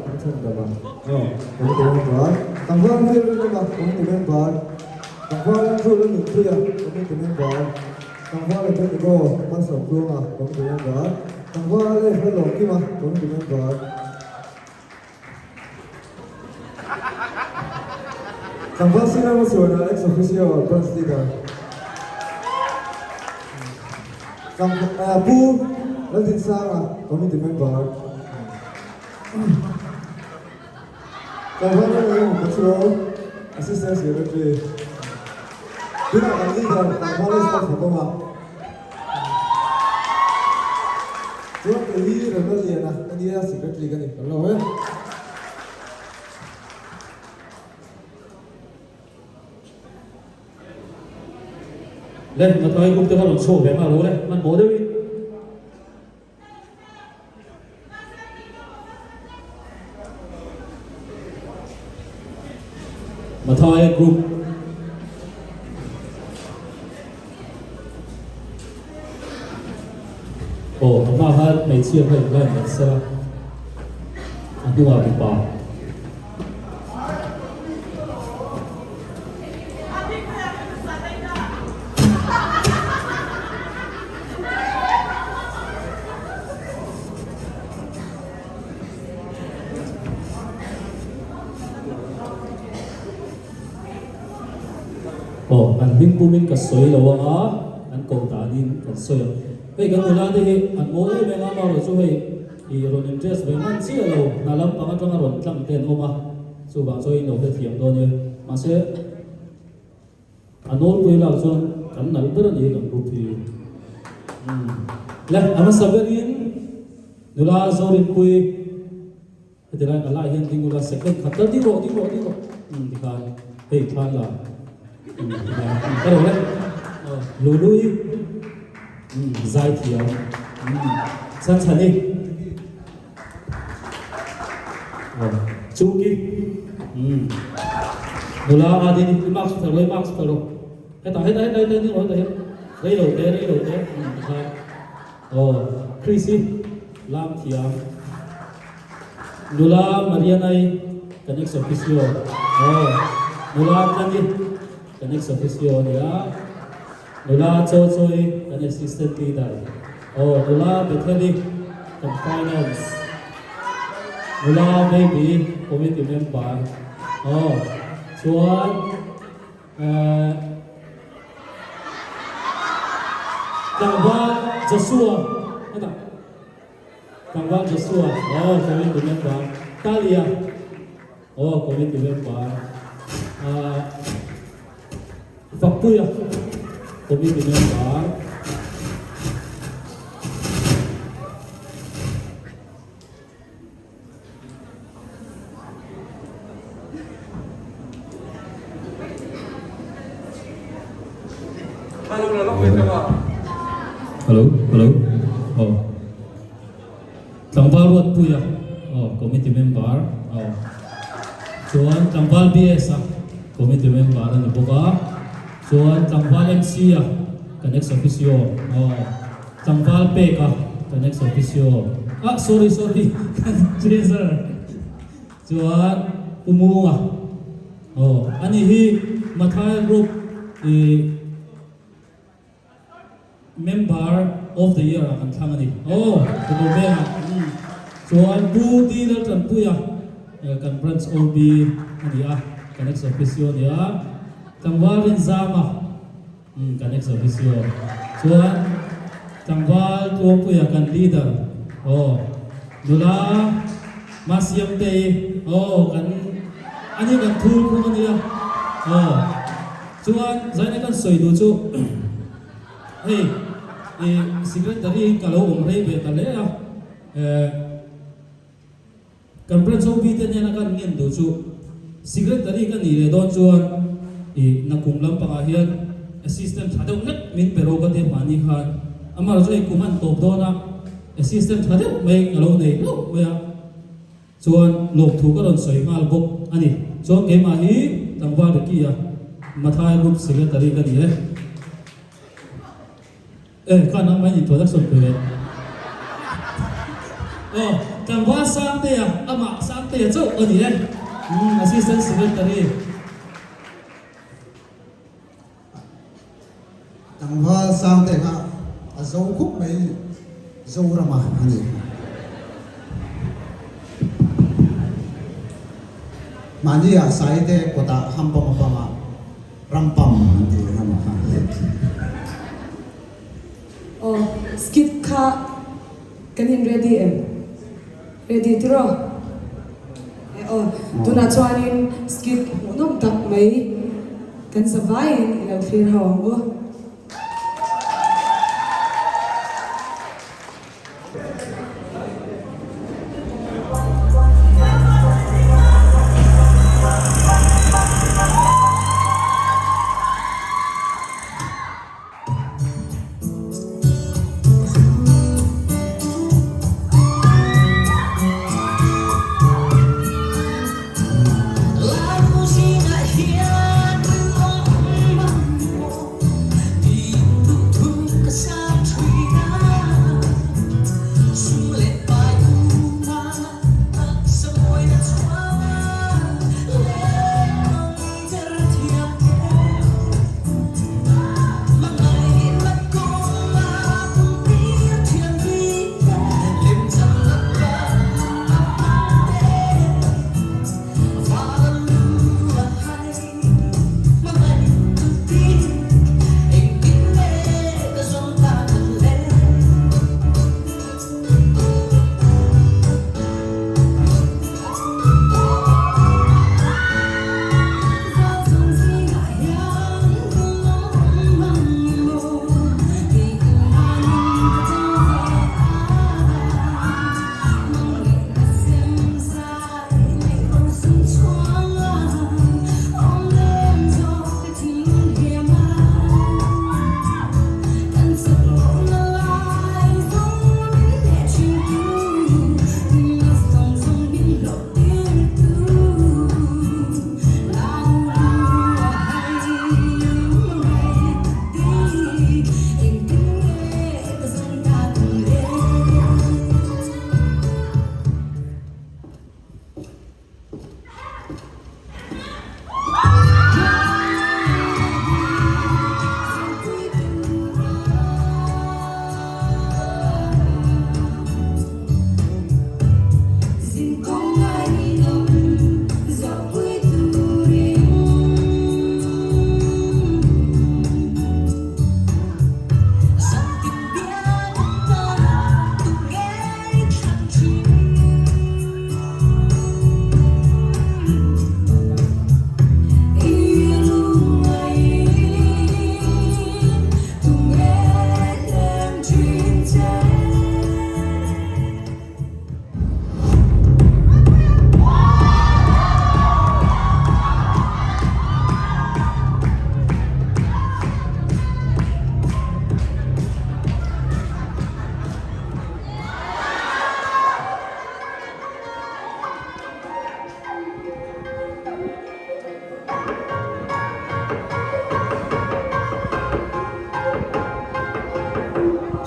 a chhan dam a aw committee member tlangval Rilrema committee member tlangval Andrew Lalnunpuia committee member Tlangval Abednego Malsawmtluanga committee member, Tlangval Ezra Lawmkima committee member. Tlangval Sina Masuana ex officio branch leader. Pu Laldinsanga committee member. Tlangval Lalengemaw Pachuau assistant secretary. Tunah kan leader Tlangval Esther Fakawma chuan kei hi Rebel Liana ka nia secretary ka ni kan lo e. Le, Matlai group te kha rawn chhuak ve nghal lo le, hmanhmawh deuhin. Mathaia Group. Aw, a hma khan hmeichhia kha in line dat sela, a hnungah mipa. Aw, an hming pumin ka sawi lo ang a, an koh danin kan sawi ang. Hei kan nula te hi an mawi em em a, amaherawhchu hei i rawn interest ve hman chiah lo, hna lampang atanga rawn tlang te an awm a, chuvang chuan in lo hrethiam dawn nia. Mahse, A nawlpui lak chuan kan nalh ber a ni kan group hi. Le, a hmasa berin nula Zorinpui heti lai a lai hian ding ula second khat tal ding rawh ding rawh ding rawh tikhan hei thlan la tikhan ka ro le Lului zaithiam Chhanchhani Chu ki nula a din i mask thar lo i mask thar lo hetah hetah hetah hetah ding rawh hetah hian rei lo te rei lo te tikhan aw Chris hi lam thiam nula Marianai kan ex officio aw nula Tlani kan ex officio a nia nula Chaw Chawi kan assistant leader. Aw nula Betheli kan finance nula baby committee member aw chuan eh tlangval Joshua hetah tlangval Joshua aw committee member Talia aw committee member ah Fakpuia committee member. Hello, hello. Oh. Tlangval Ruatpuia, oh, committee member, oh. Chuan Tlangval BS a, committee member a ni bawk a. Chuan Tlangval MC a, kan ex officio, oh. Tlangval Pek a, kan ex officio, ah, sorry, sorry, kan treasurer. Chuan Pu Munga, oh, ani hi Mathai Group i Member of the year ah kan thlang a ni. Aw, Tulo Vengah chuan Pu Di Laltanpuia kan branch OB a ni a, kan ex officio a ni a. Tlangval Rinzama kan ex officio. Chuan Tlangval Tluangpuia kan leader. Aw, nula Masiamtei aw kan ani kan thul khung a nia. Aw. Chuan zaina kan sawi duh chu hei i secretary in ka lo awm rei ve ta hle a, eh kan branch OB te hnena kan ngen duh chu secretary ka nih leh dawn chuan i nakum lampangah hian assistant tha deuh hlek min pe ro ka ti mahni khan amaherawhchu hei kum a an tawp dawn a assistant tha deuh mai ka lo nei hlauh mai a. Chuan lawmthu ka rawn sawi nghal bawk a ni. Chuan keimah hi tlangval Ricky a Mathai Group Secretary ka ni e. E, kha nangmah in introduction pe ve. Aw, tlangval Sangtea, amah Sangtea chauh a ni e. Umm, Assistant Secretary. Tlangval Sangte kha a zo khup mai Zorama a ni. Mahni ah sai te kawtah hampam a pam a, rampam an ti ram kha. Aw, skit kha kan in ready em? Ready tiraw? E aw, tunah chuanin skit hmuhnawm tak mai kan za vaiin i lo thlir ho ang u.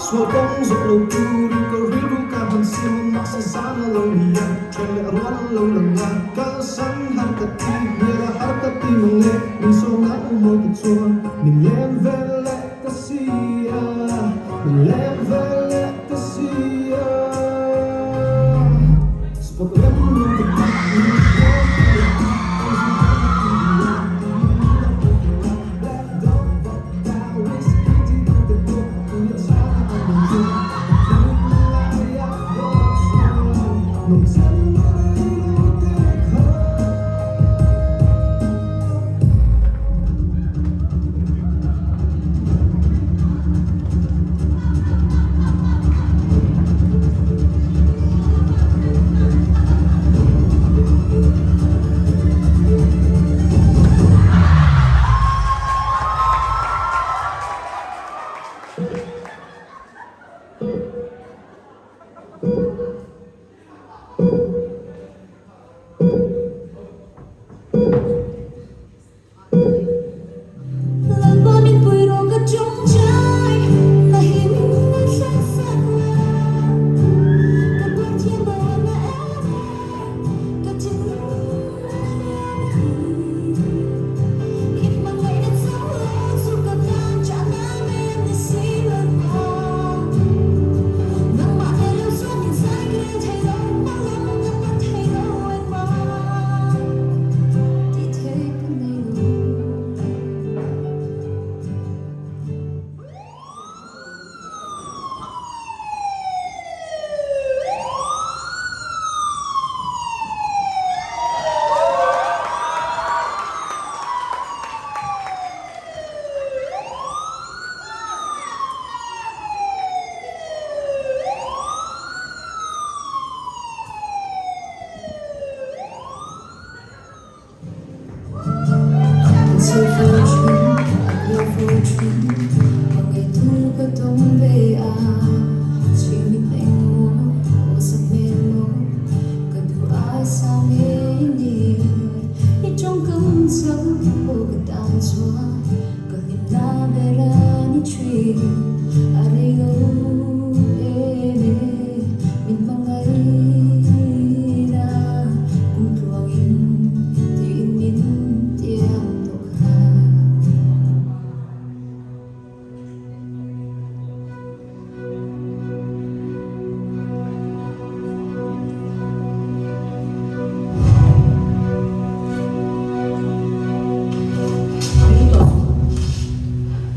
Sual kawng zawh lo turin ka rilru ka han siam a, mahse zan a lo ni a, then leh rual an lo lang a, kalsan har ka ti, hmel a har ka ti mang e, min sawmna u mawi te chuan min lem vel leh ta si a, min lem vel leh ta si a. Spot rem rem ka ti, min hmuam ka ti, engzing ka ti a, min la hmu thei a, black dog vodka whiskey ti duh te pawh i chhana ang rawn chu ka thinlai a bawk chuan nawm chen na rei lo te kha.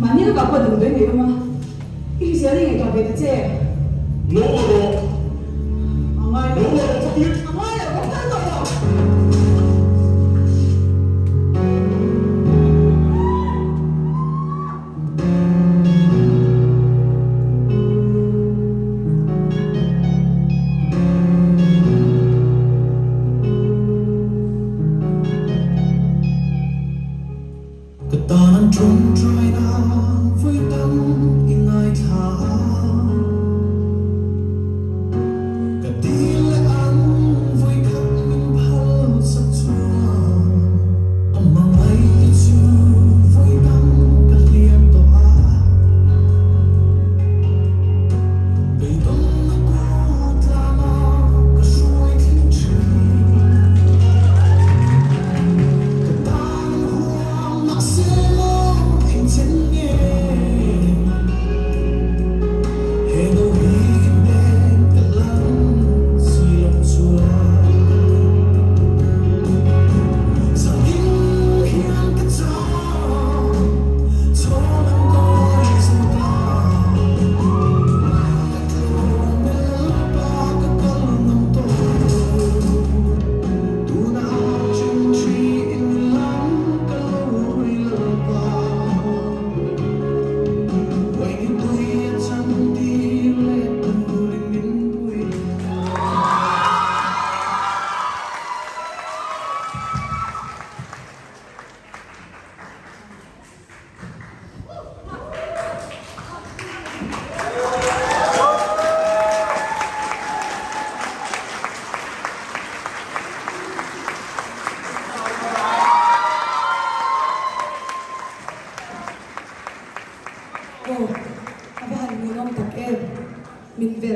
Mahni lakah pawh damdawi nei awm a, i hrisel i ngaihtuah ve ta che. Lo la rawh. A ngai lo. Lo la rawh ka ti. A ngai lo, ka phal tawh lo. Ka tan an tawngtaina vawi tam i ngaithla a, ka dil leh ang vawi khat min phal sak chuan a hmangaihte chu vawi tam ka hliam tawh a, beidawnna kut lama ka hruai thleng thin. Ka tan huam mahse maw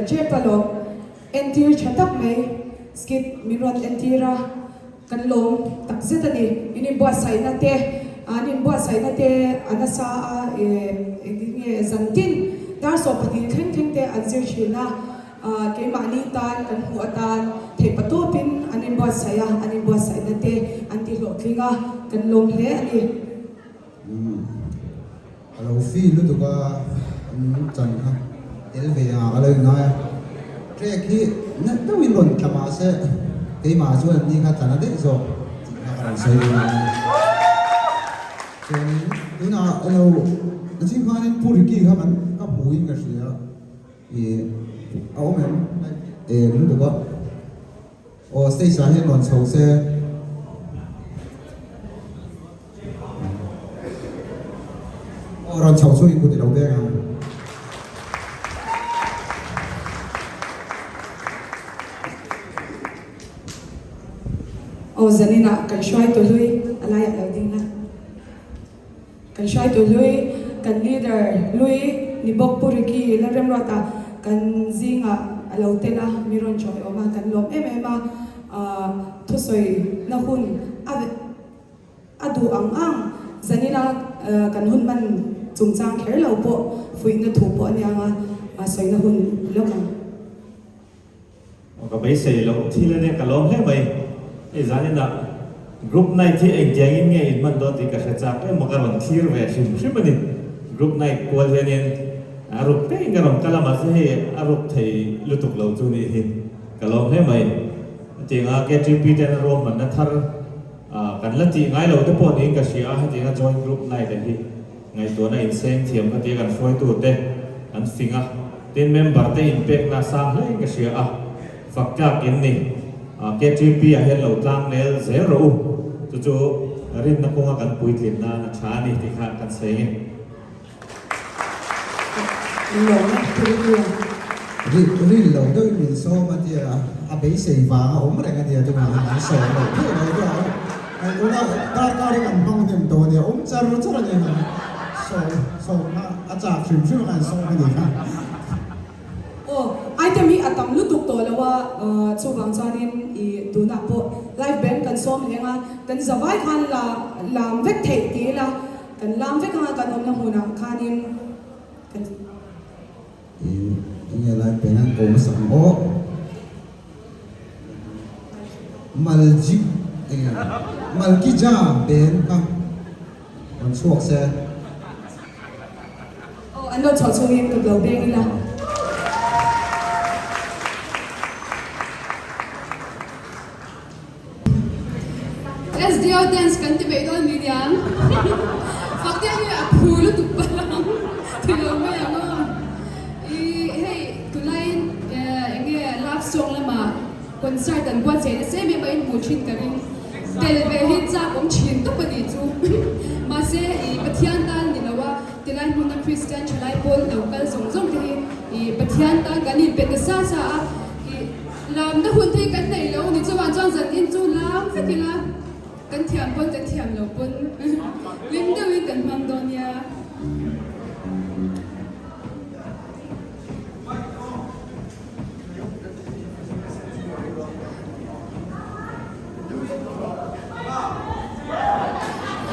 tep alawm. Entir tha tak mai skit min rawn entir a, kan lawm tak zet a ni. In inbuatsaihna te, an inbuatsaihna te a nasa a, engtin nge zantin dar 12 thleng thleng te an zir thin a, keimahni tan kan hmuh atan theihpatawpin an inbuatsaih a, an inbuatsaihna te an tihlawhtling a, kan lawm hle a ni. Umm a lo feel lutuk a an chan kha tel ve ang ah ka lo inngai a track hi nalh deuhin rawn tla mah se keimah chuan an ni kha tla na daih zawk tih kha ka rawn sawi dawn a ni chuanin tunah elo nachin khanin Pu Ricky kha kan ka hmuin ka hria ih a awm em eh lutuk a. Aw stage ah hian rawn chho se. Aw rawn chho chu i kut i lo beng ang. Aw zaninah kan hruaitu hlui a laiah lo ding la. Kan hruaitu hlui, kan leader hlui ni bawk Pu Ricky Lalremruata kan zingah a lo tel a, mi rawn chawi awm a, kan lawm em em a, thusawi na hun a duh ang ang zanina kan hun hman chungchang kher lo pawh fuihna thu pawh a niang a, sawina hun lawk ang. Aw ka beisei loh thil ania ka lawm hle mai. Hei zaninah group night hi engtiangin nge in hman dawn tih ka hre chak em maw ka rawn thlir ve hrim hrim a ni. Group night kual hianin a ruk pek in ka rawn kal a mahse hei a ruk thei lutuk lo chu nih hi ka lawm hle mai. Hetianga KTP ten a ruahmanna thar kan la tih ngai lo te pawh niin ka hria a hetianga joint group night a hi. Ngaihtuahna inseng thiam kha tia kan hruaitute an fing a, tin member te inpekna a sang hle in ka hria a, fak tlak in ni. KTP ah hian lo tlang nel zel rawh u, chu chu rinna kawnga kan puitlin nan a tha a ni tih kha kan sawi nge. Rin lo deuhin min sawm a tia, a beisei vang a awm reng a nia tunah hian an sawm loh theih lo chu a. Tuna darkar hi kan hmang hnem tawh a nia, awm char char a nia kan sawm sawmna a chak hrim hrim a kan sawm a nih kha. Aw, item hi a tam lutuk tawh lo a, chuvang chuanin i tunah pawh live band kan sawm leng a, kan zavai khan la lam vek theih ti ila, kan lam vek anga kan awmna hmunah khanin kan. Enge live band an ko hmasa ang aw. Maljik enge Malkija band kha rawn chhuak se. Aw an lo chhuah chhungin kut lo beng ila. SDO dance kan ti mai dawn ni niang. Fakte hi a phu lutuk palh ang ti lo mai ang aw. I hei tunlaiin eng nge love song lamah concert an buatsaih nasa em em a inhmuh thin ka ring. Tel ve hi chak awm thin tawp a nih chu. Mahse i Pathian tan ni lo a, tilai hmuna Kristian thalai pawl lo kal zawng zawng te hi i Pathian tan kan inpe nasa sa a. I Lamna hun thei kan nei lo ni chuan chuan zan in chu lam vek ila kan thiam pawn kan thiam lo pawn hlim deuhin kan hmang dawn nia.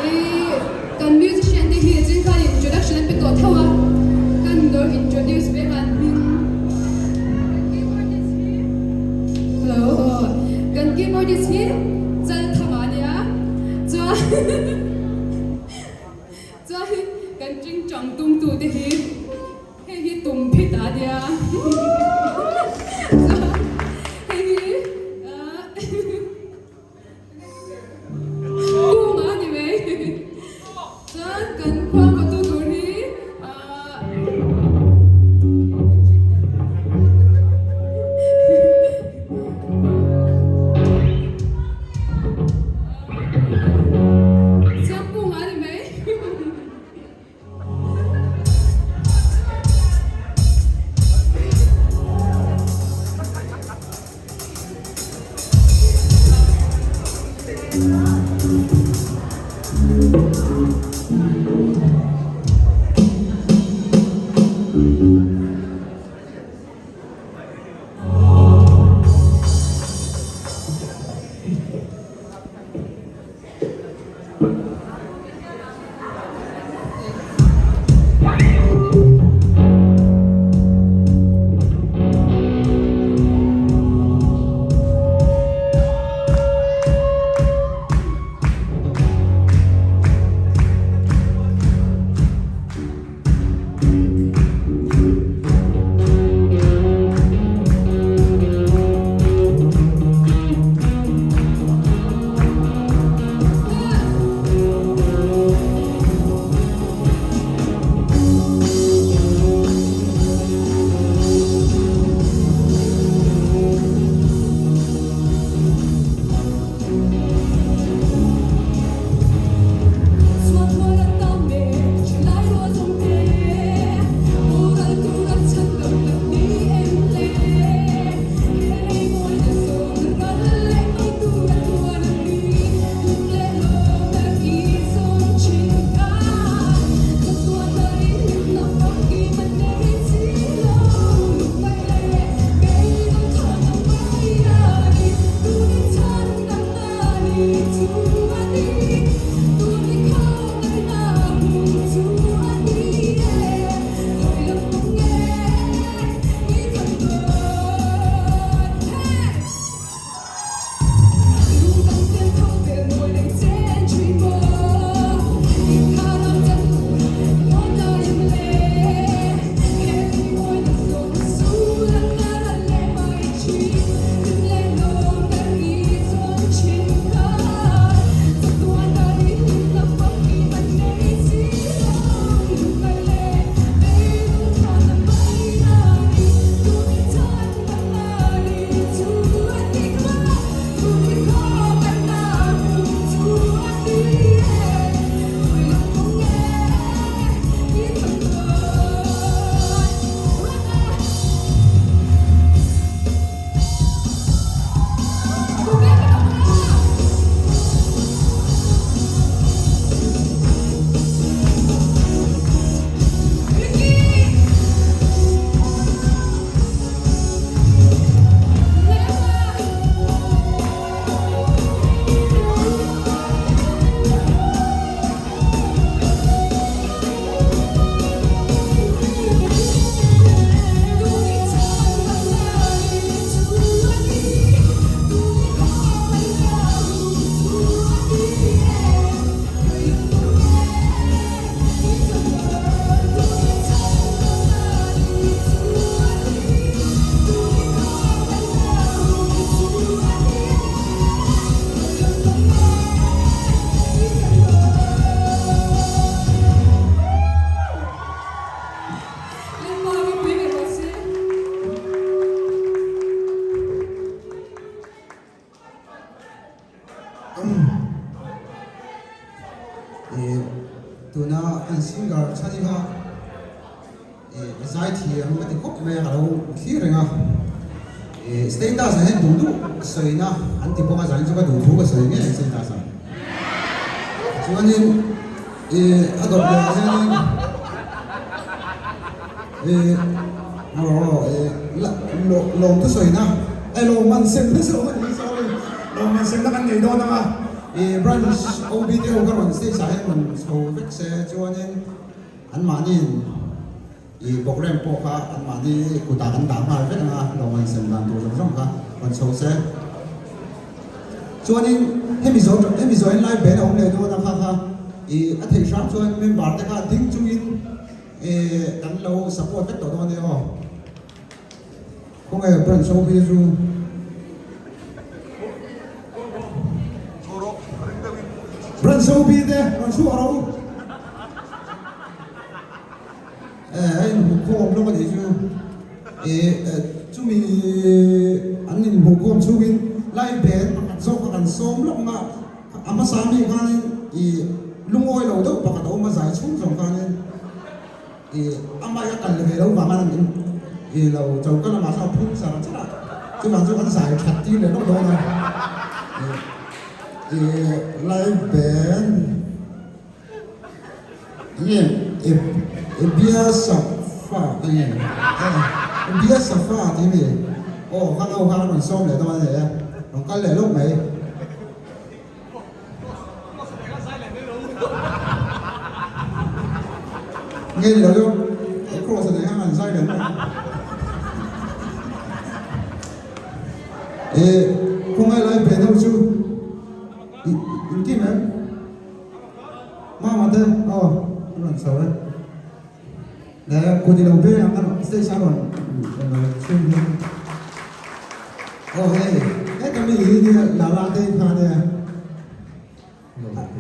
I kan musician te hi chin khan introduction an pe tawh tho a, kan lo introduce ve han hming kan keyboardist hi hello aw kan keyboardist hi Chalthama a nia chuan chuan kan tingtang tumtu te hi Hei hi tum phit a nia. Chuan hei hi kung a ni mai. Chuan kan khua hmatu tur hi Siamkung a ni mai. Tuna an singer chhan hi kha zaithiam ka ti khawp mai a, ka lo thlir reng a. Status ah hian duh duh sawina an ti bawk a, zain chu ka duh thu ka sawi ngei ang status ah. Chuanin a dawt leh ah hianin lawm thusawina lawm an sem na zawk a ni sorry lawm an semna kan nei dawn ang a branch OB te ho ka rawn stage ah hian rawn chho vek se chuanin anmahniin program pawh kha anmahni kutah kan dah nghal vek ang a lawm an sem dan tur zawng zawng kha rawn chho se chuanin hemi zawh hemi zawhin live band a awm leh dawn a kha kha a theih hram chuan member te kha ding chungin E kan lo support vek tawh dawn nia aw. Khawnge branch ho hi chu. Branch ho bi te rawn chhuah rawh u. E a inhmuhkhawm lawk a nih chu. E chumi an inhmuhkhawm chhungin live band pakhat zawk kha kan sawm lawk ang a. A hmasa mi khanin i lungawi lo deuh pakhat a awm a, zai chhung zawng khanin i amah hi a kal ve lo vang a i lo choka lamah sawn a phun char char a, chuvang chu kan zai that tir leh lawk dawn a, i live band enge Ebia Safa enge Ebia Safa tih mi aw kha no kha rawn sawm leh dawn a ni e, rawn kal leh lawk mai. Nge ni lo chu Kross a nei ang an zai reng mai ang. Eh khawngaih lai pen ho chu i inkim em? Mama te aw an rawn chho e. Le kut i lo beng ang a rawn stage a rawn rawn lo chhung hian. Aw hei heta mi hi nia Lala te kha nia.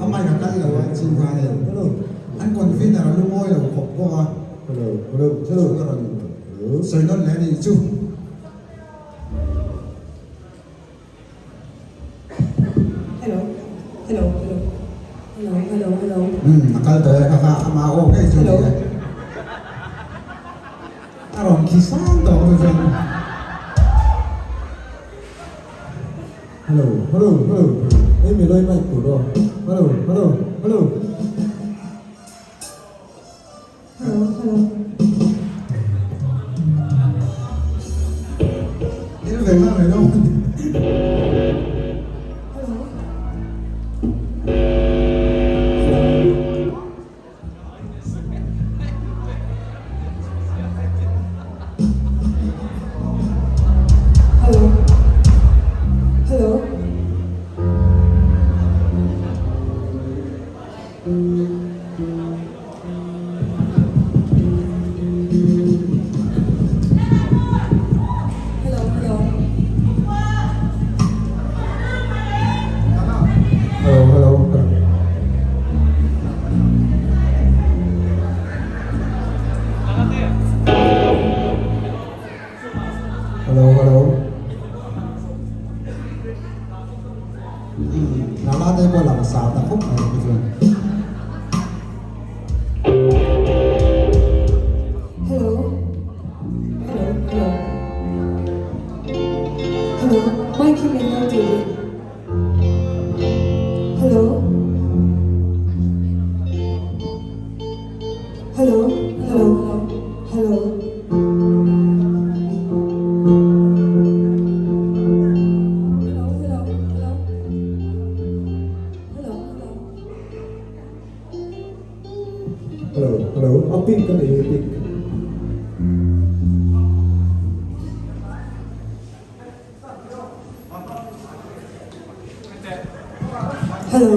A mic a kal lo a chu kha hei an convener a lungawi lo khawp bawk a. Chu ka rawn sawi nawn leh a nih chu. Hello hello hello hello hello hello. Umm a kal tawh e kha kha ama aw ngei chu ni e. A rawn khi sang tawh chu chuan. Hello hello hello hei Meloi mic tur aw hello hello hello. Hello hello. Thil ve nghal mai lo. Hello. Hello. Hello. Hello hello. Hello hello hello hello. Lala te pawh lang sar ta khawp mai khi chuan. Hello hello hello hello mic hi min lo tih rih hello hello hello hello. Hello hello a pink a nih hi pink. Hello.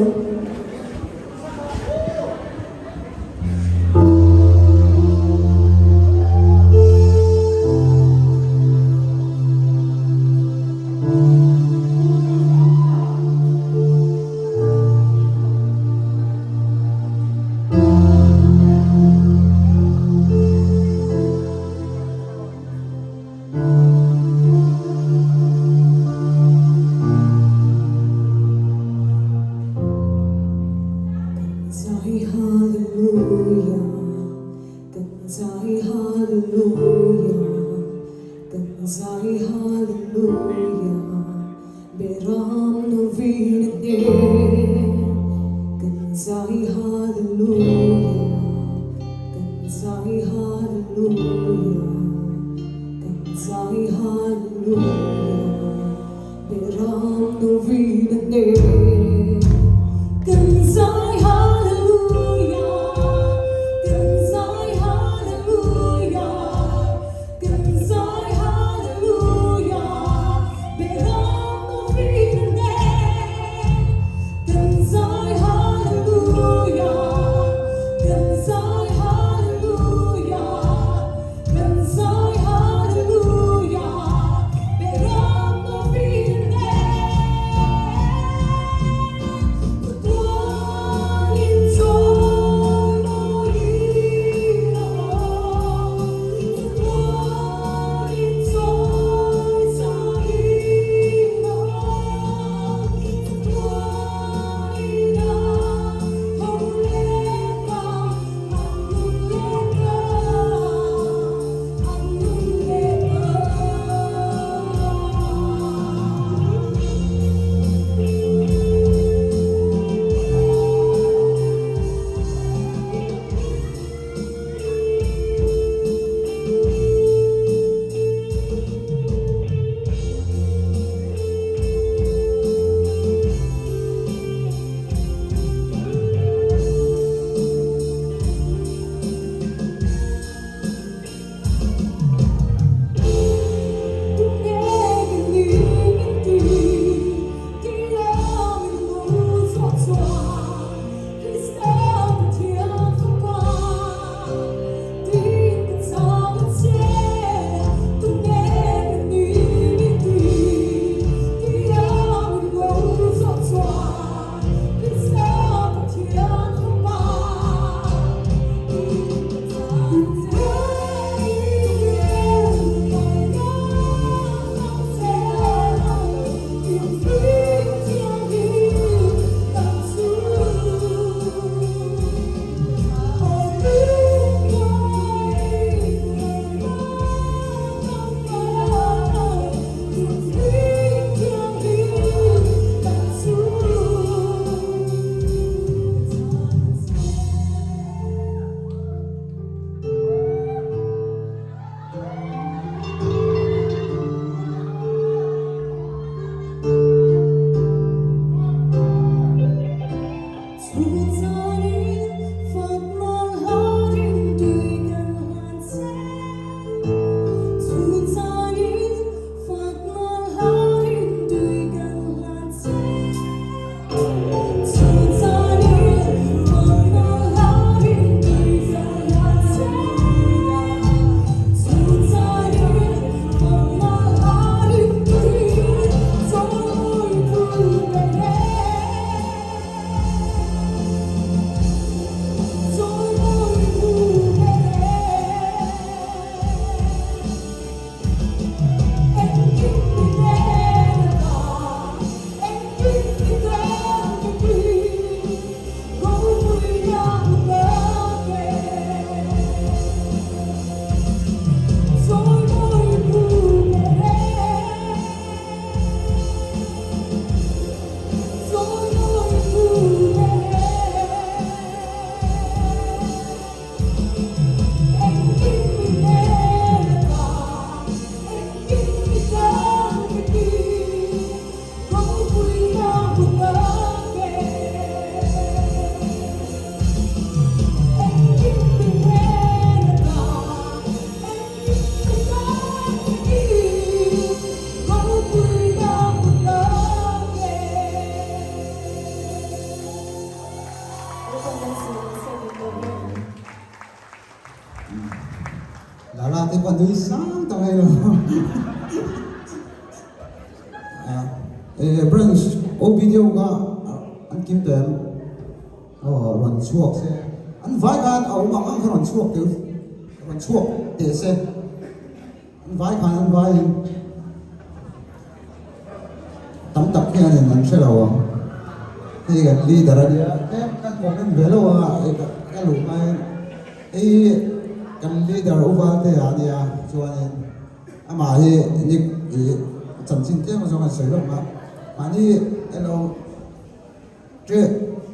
Kan zai hallelujah, kan zai hallelujah, kan zai hallelujah, Beram novin ne. Kan zai hallelujah, kan zai hallelujah, kan zai hallelujah, Beram novin ne. Kan zai hallelujah. Lalpan malsawm rawh se kan lawm e. Lala te pawh nui sang ta mai lo. Branch OB deuh kha an kim tawh em? Aw rawn chhuak se. An vai khan a awm ang ang kha rawn chhuak tel rawn chhuak teh se. An vai khan an vaiin tam tak hianin an hre lo ang. Hei kan leader a nia tlem kan comment ve lo a ka luh hmain hei kan leader u Valtea a nia chuanin amah hi nik ih chanchin tlem azawng an sawi lawk a mahni elo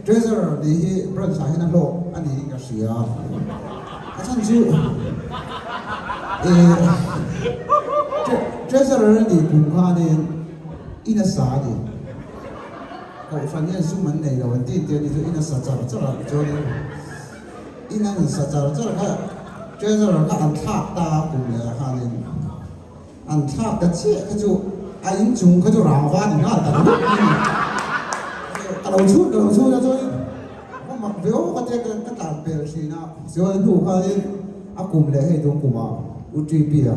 Treasurer tih hi branch ah hian a hlawk a niin ka hria. A chhan chu Treasurer a nih kum khanin in a sa a ni. Kohhran hian sum an nei lo an ti tih a ni chu in a sa char char a chuanin in an sa char char kha Treasurer kha an thlak ta a kum leh ah khanin. An thlak ta chiah kha chu a inchung kha chu rangva ni nghal ta ringawt mai a ni. Ka lo chhut ka lo chhut a chuanin ka mak ve awk a tia ka tlan pel thin a. Chuan hnu khanin a kum leh hei tum kumah U TP a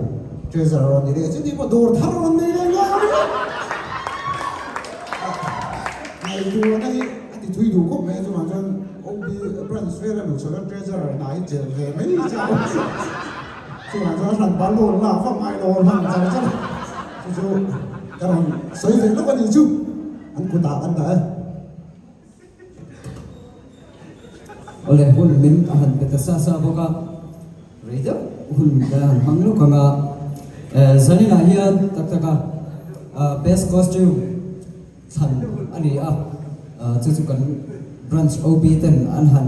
treasurer rawn ni leh chuti pawh dawr thar rawn nei leh nghal a ringawt. Ngaihtuahna hi a ti thui duh khawp mai a chuvang chuan OB branch vel a luh chhoh hian treasurer hna hi chelh ve mai chauh. Chuvang chuan hran pa loan lak vak ngai lo hman char char chu chu ka rawn sawi ve lawk a nih chu an kutah kan dah e. Awle hun min a han pe ta sa sa bawk a, rei deuh hun ka han hmang lawk ang a, zaninah hian tak tak a best costume thlan a ni a, chu chu kan branch OB ten an han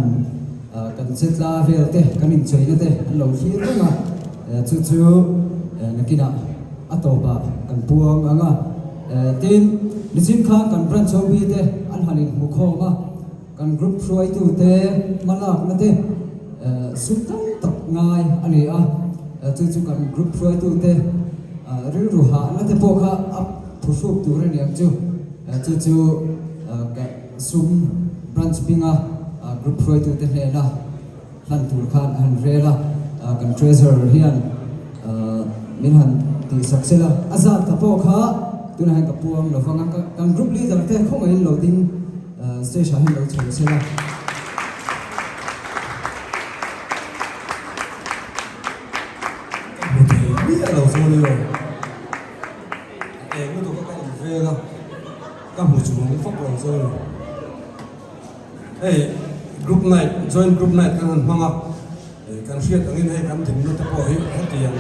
kan chetla vel te kan incheina te an lo thlir reng a, chu chu nakinah a tawpah kan puang ang a, tin nichin khan kan branch OB te an han inhmu khawm a, kan group hruaitu te hmalakna te sum tam tak ngai a ni a, chu chu kan group hruaitu te rilru hahna te pawh kha a Thu hruk tur a niang chu, chu chu ka sum branch hminga group hruaitute hnena hlan tur khan a han rel a, kan treasurer hian min han tihsak sel a, a zat ta pawh kha tunah hian ka puang lo vang a, kan group leader te khawngaihin lo ding stage ah hian lo chho sel a. Ka hmu thei miah lo chu ni lo. A eng lutuk a ka in vel a, ka hmu chung vak lo chu a ni. Hei group night, joint group night kan han hmang a, kan hriat angin hei kan dinna te pawh hi hetiang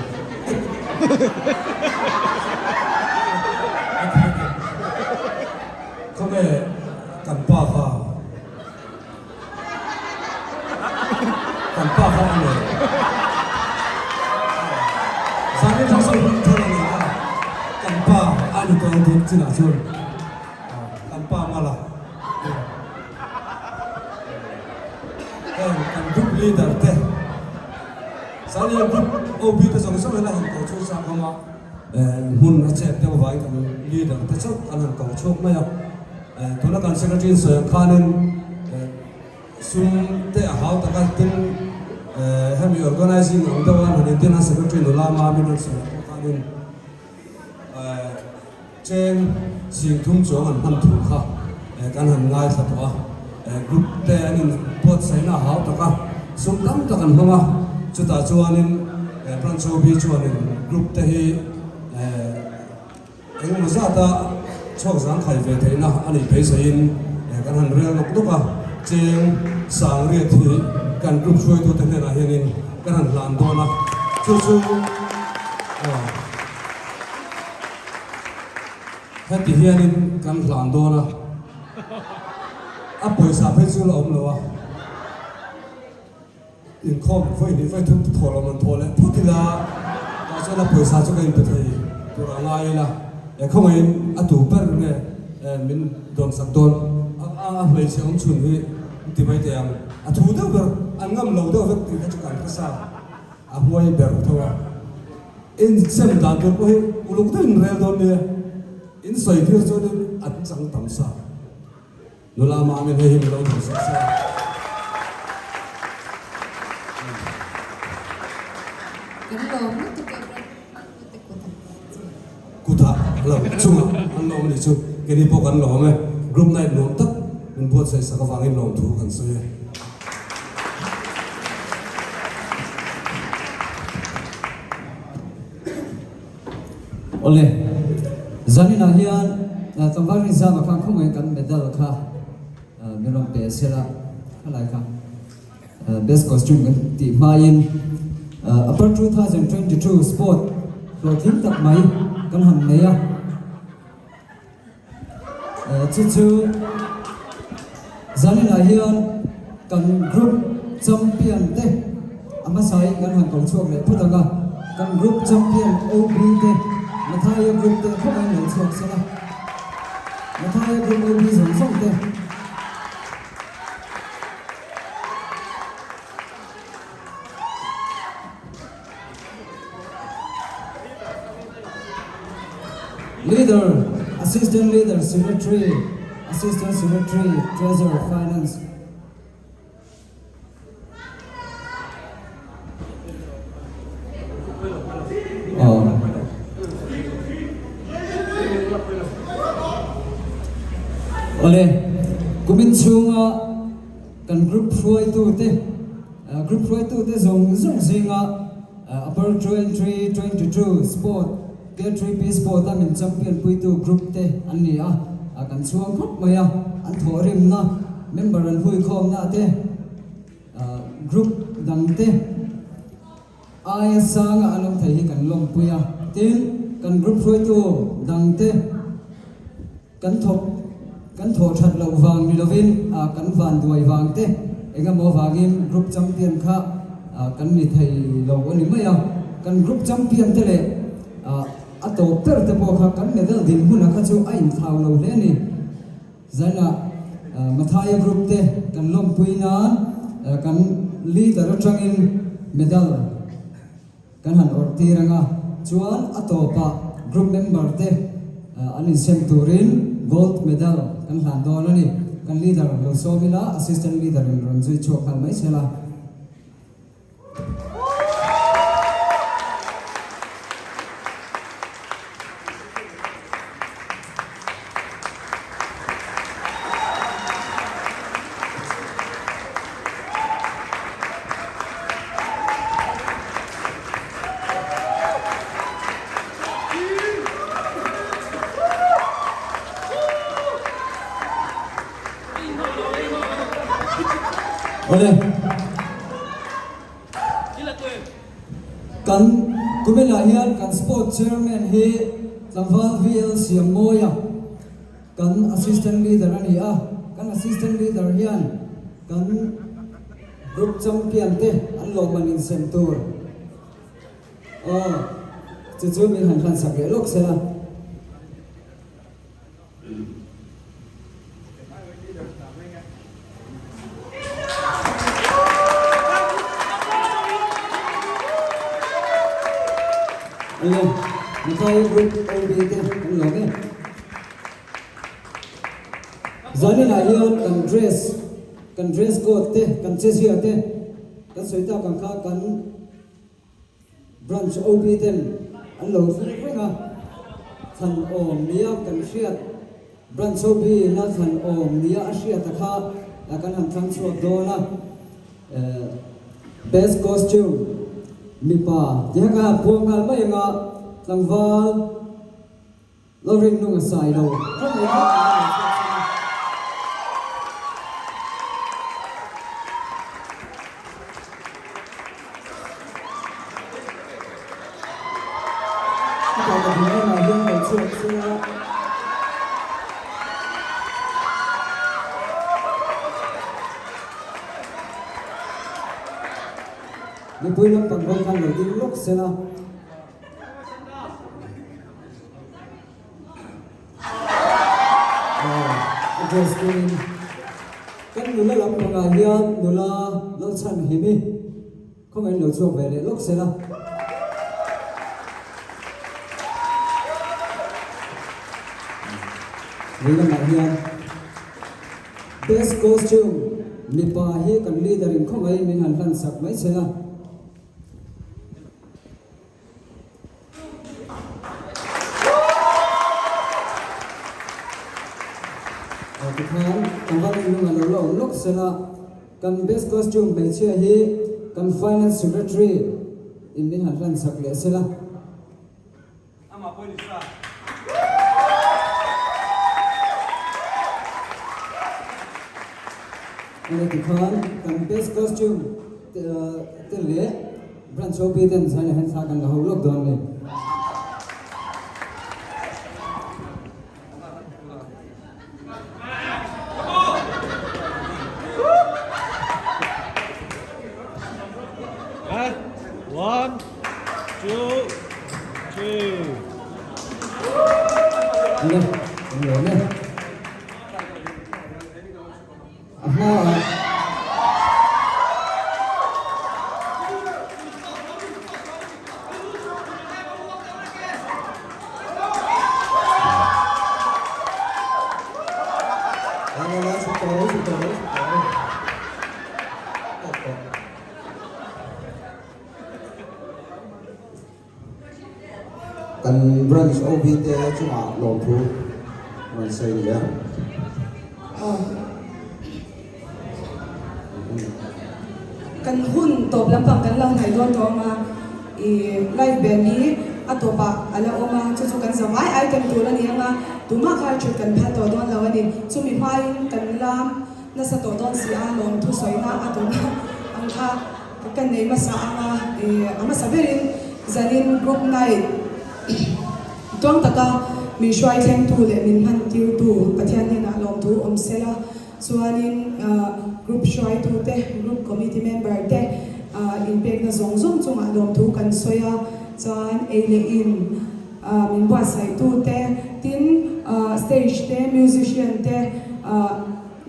Khawnge kan pa kha? Kan pa kha a nei. Zanin thang sawi hming thar a nei kha. Kan pa a ni tawh ang tun chinah chuan kan pa mala heng kan group leader te Zania group OB te zawng zawng hian a han ko chhuak chak awm a, hmun a chep deuh avangin kan leader te chauh an han ko chhuak mai a. Tuna kan secretary in sawi ang khanin sum te a hau taka tin hemi organizing ang deuh a han intin a secretary nula mamin an sawi ang pawh khanin cheng sing thum chuang an hman thu kha kan han ngaithla tawh a, group te an in buatsaihna a hau taka sum tam tak an hmang a, chutah chuanin branch OB chuanin group te hi Engemaw zata chhuak zang khai ve theihna a nih beiseiin kan han rel nawk nawk a, cheng sang riat hi kan group hruaitute hnenah hianin kan han hlan dawn a, chu chu heti hianin kan hlan dawn a, a pawisa phei chu la awm lo a. Inkhawm vawi hnih vawi thum thaw lo man thaw leh phut ila tah chuan a pawisa chu ka inpe thei tur a ngai ila e khawngaihin a tu ber nge min dawn sak dawn a hmeichhe awm chhun hi ti mai teh ang a thu deuh ber an ngam lo deuh vek tih kha chu kan hre sa a huai ber tho a in sem dan tur pawh hi uluk deuhin rel dawn nia in sawi tir chuanin an chang tam sa. Nula mah min hei hi min lo dawng sak se. lawm a nih chu. Keini pawh kan lawm e. Group night nuam tak min buatsaih sak avangin lawmthu kan sawi e. Awle, zaninah hian tlangval rinzama khan khawngaih kan medal kha min rawn pe sela khalai kha best costume kan tih hmain Upper 2022 sport hlawhtling tak mai kan han nei a. Chu chu zaninah hian kan group champion te a hmasain kan han ko chhuak leh phawt ang a, kan group champion OB te Mathaia group te khawp a in lo chhuak sel a, Mathaia group OB zawng zawng te. Leader, Assistant Leader, Secretary, Assistant Secretary, Treasurer, Finance. Awle, kumin chhunga kan group hruaitute Group hruaitute zawng zawng zinga Upper 23 22 Sport K3P Sport a min champion puitu group te an ni a, kan chhuang khawp mai a, an thawhrimna member an huikhawmna te group dang te aia sanga an awm thei hi kan lawmpui a, tin kan group hruaitu dang te. Kan thawk kan thawh that loh vang ni lovin kan van duai vang te eng emaw vangin group champion kha kan ni thei lo a ni mai a, kan group champion te leh a tawp ber te pawh kha kan medal dinhmun a kha chu a inthlau lo hle a ni. Zainah Mathaia group te kan lawmpui nan kan leader atangin medal Kan han awrh tir ang a, chuan a tawpah group member te an insem turin gold medal kan hlan dawn a ni. Kan leader lo sawm ila, assistant leader in rawn zui chhuak nghal mai sela. Awle. Kan kuminah hian kan sport chairman hi tlangval VL Siammawia kan assistant leader a ni a, kan assistant leader hian kan group champion te an lawmman insem tur aw chu chu min han hlansak leh lawk sela. Awle, Mathaia Group OB te an lawm e. Zaninah hian kan dress, kan dress code te, kan chezia te kan sawi tak ang kha kan Branch OB ten an lo thlir reng a, thlan awm nia kan hriat, Branch OB ina thlan awm nia a hriat a kha kan han thlang chhuak dawn a, Best costume mipa ti kha kan han puang nghal mai ang a, tlangval. Lo rin nung a sai lo. Mipui lampang ho khan lo ding lawk sela. Kan nula lam pangah hian nula Lalchhan Himi khawngaihin lo chhuak ve leh lawk sela. Vei lamah hian Best Costume mipa hi kan leader in khawngaihin min han hlan sak mai sela. sela. Kan best costume hmeichhia hi kan finance secretary in min han hlan sak leh sela. Amah pawh ni sa. Hei tikhan kan best costume te leh branch OP ten zaina hian thla kan la ho lawk dawn a ni. One, two, three. Ano? Ano na? A hma ah. Kan branch OB te chungah lawmthu rawn sawi ni a. Kan hun tawp lampang kan lo hnaih dawn tawh ang a, i live band hi a tawpah a la awm a, chu chu kan zavai item tur a ni ang a, tumah kha thut kan phal tawh dawn lo a ni. Chumi hmain kan lam nasa tawh dawn si a, lawmthu sawina a tawna ang kha kan nei hmasa ang a, i a hmasa berin zanin group night tuang taka min hruai thlengtu leh min hman tirtu Pathian hnenah lawmthu awm sela. Chuanin group hruaitute, group committee member te inpekna zawng zawng chungah lawmthu kan sawi a, chuan ei leh in min buatsaihtute, tin stage te, musician te,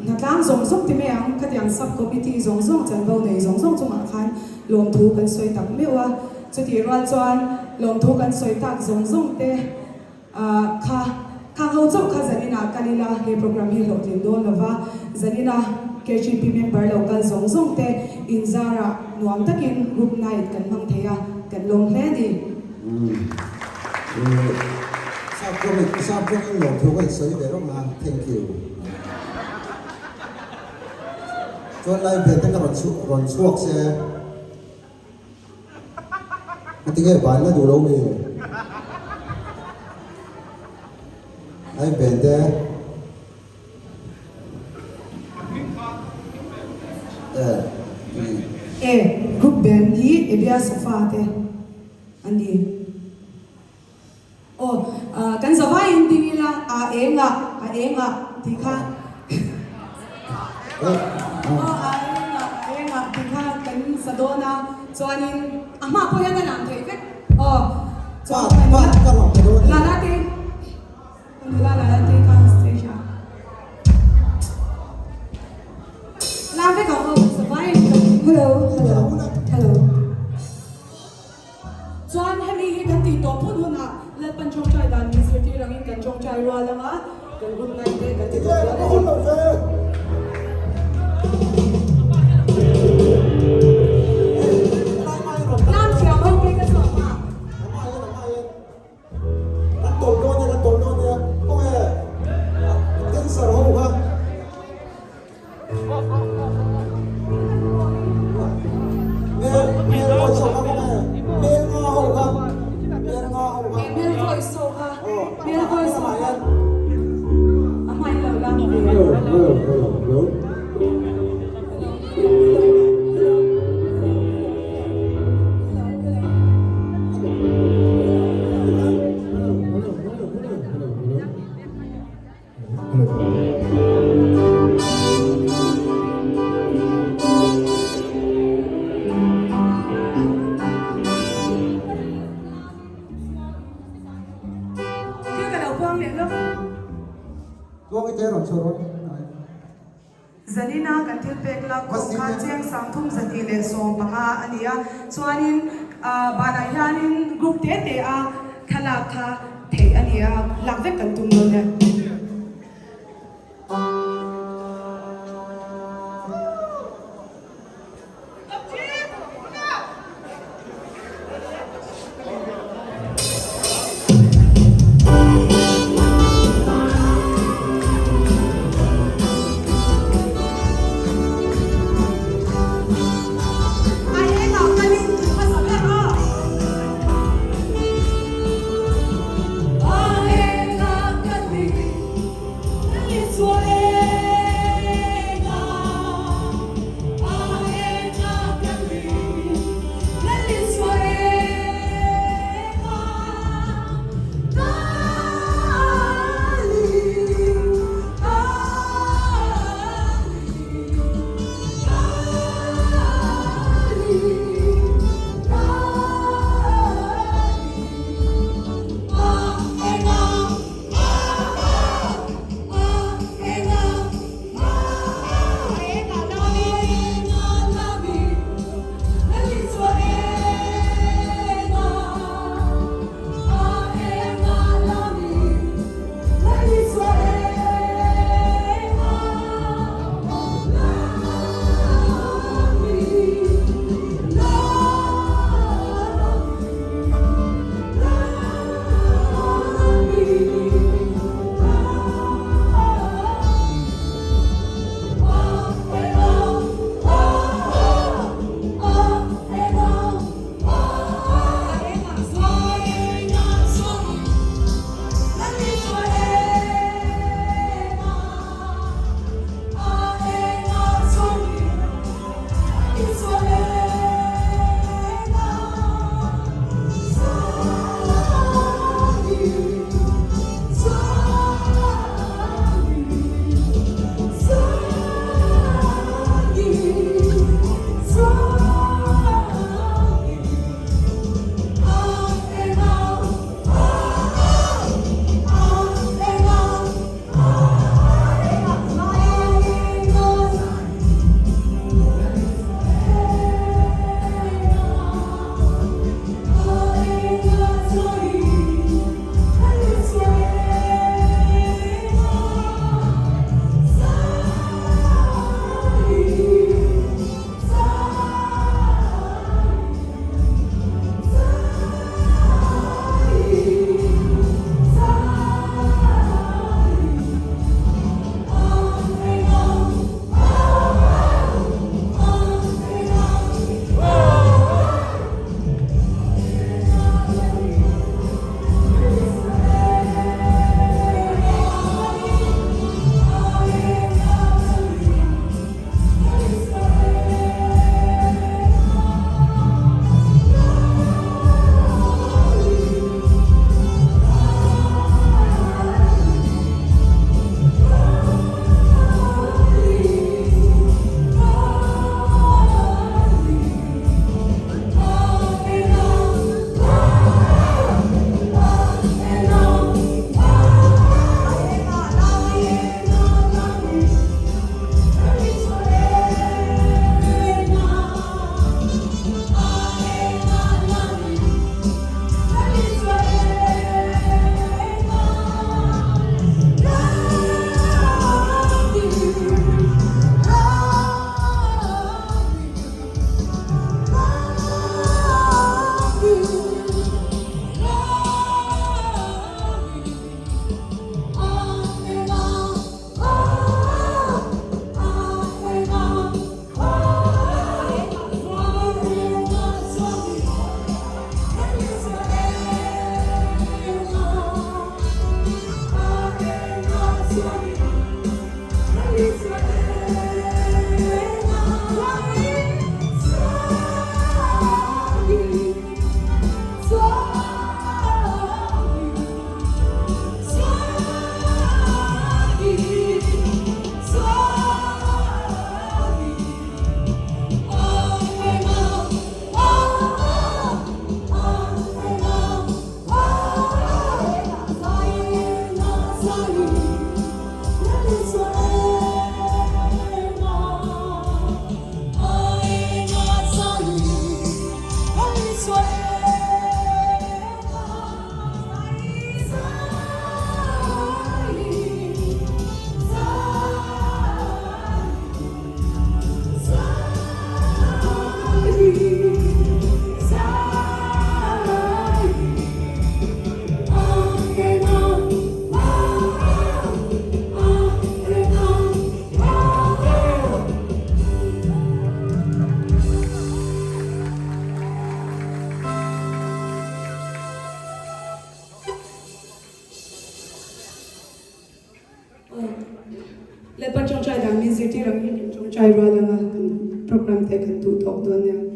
hnatlang zawng zawng ti mai ang, khatiang sub committee zawng zawng chanvo nei zawng zawng chungah khan lawmthu kan sawi tak meuh a. Chutih rual chuan lawmthu kan sawi tak zawng zawng te, Kha khang ho chauh kha zaninah kal ila he program hi hlawhtlin dawn lova, zanina KGP member lo kal zawng zawng te inzarah nuam takin group night kan hmang thei a, kan lawm hle a ni. Sap tawngin sap tawngin lawmthu ka insawi ve rawng a, thank you. Chuan live band te ka rawn rawn chhuak se. A ti nge ban la duh lo mi? Ai ben te. Eh, ti. E, group band hi Ebia Sofa te a ni. Aw, kan zavaiin ding ila, a eng ah, a eng ah tih kha. Aw, a eng ah, a eng ah tih kha kan sa dawn a, chuanin a hma pawh hian a lang theih vek. Aw, chuan Lala te, nula Lala te kha stage ah. Lam vek ang aw, zavaiin kan. Hello, hello, hello. Chuan hemi hi kan tih tawh phun hunah Lalpan tawngtai dan min zirtir angin kan tawngtai rual anga kan hun ngai te kan ti tawh dawn a ni. Lam thiam ho phei ka chhuak hma. Kan tawlh dawn nia, kan tawlh dawn nia. Khawnge dancer ho kha. Male, male voice ho kha khawnge. Male nga ho kha. Male nga ho kha. Male voice ho kha. Male voice ho kha. A hmain lo la. Hello, hello, hello, hello. Thil ka lo puang leh lawk. Tluang i te rawn chhuah rawn. Zanina kan thil pek lak khawp kha chiang sangthum 115 a ni a, chuanin banah hianin group te te a thlalak kha theih a ni a, lak vek kan tum dawn e. Aw. Lalpan ṭawngṭai dan min zirtir ang hian kan ṭawngṭai rual anga kan program te kan duh tawk dawn nia.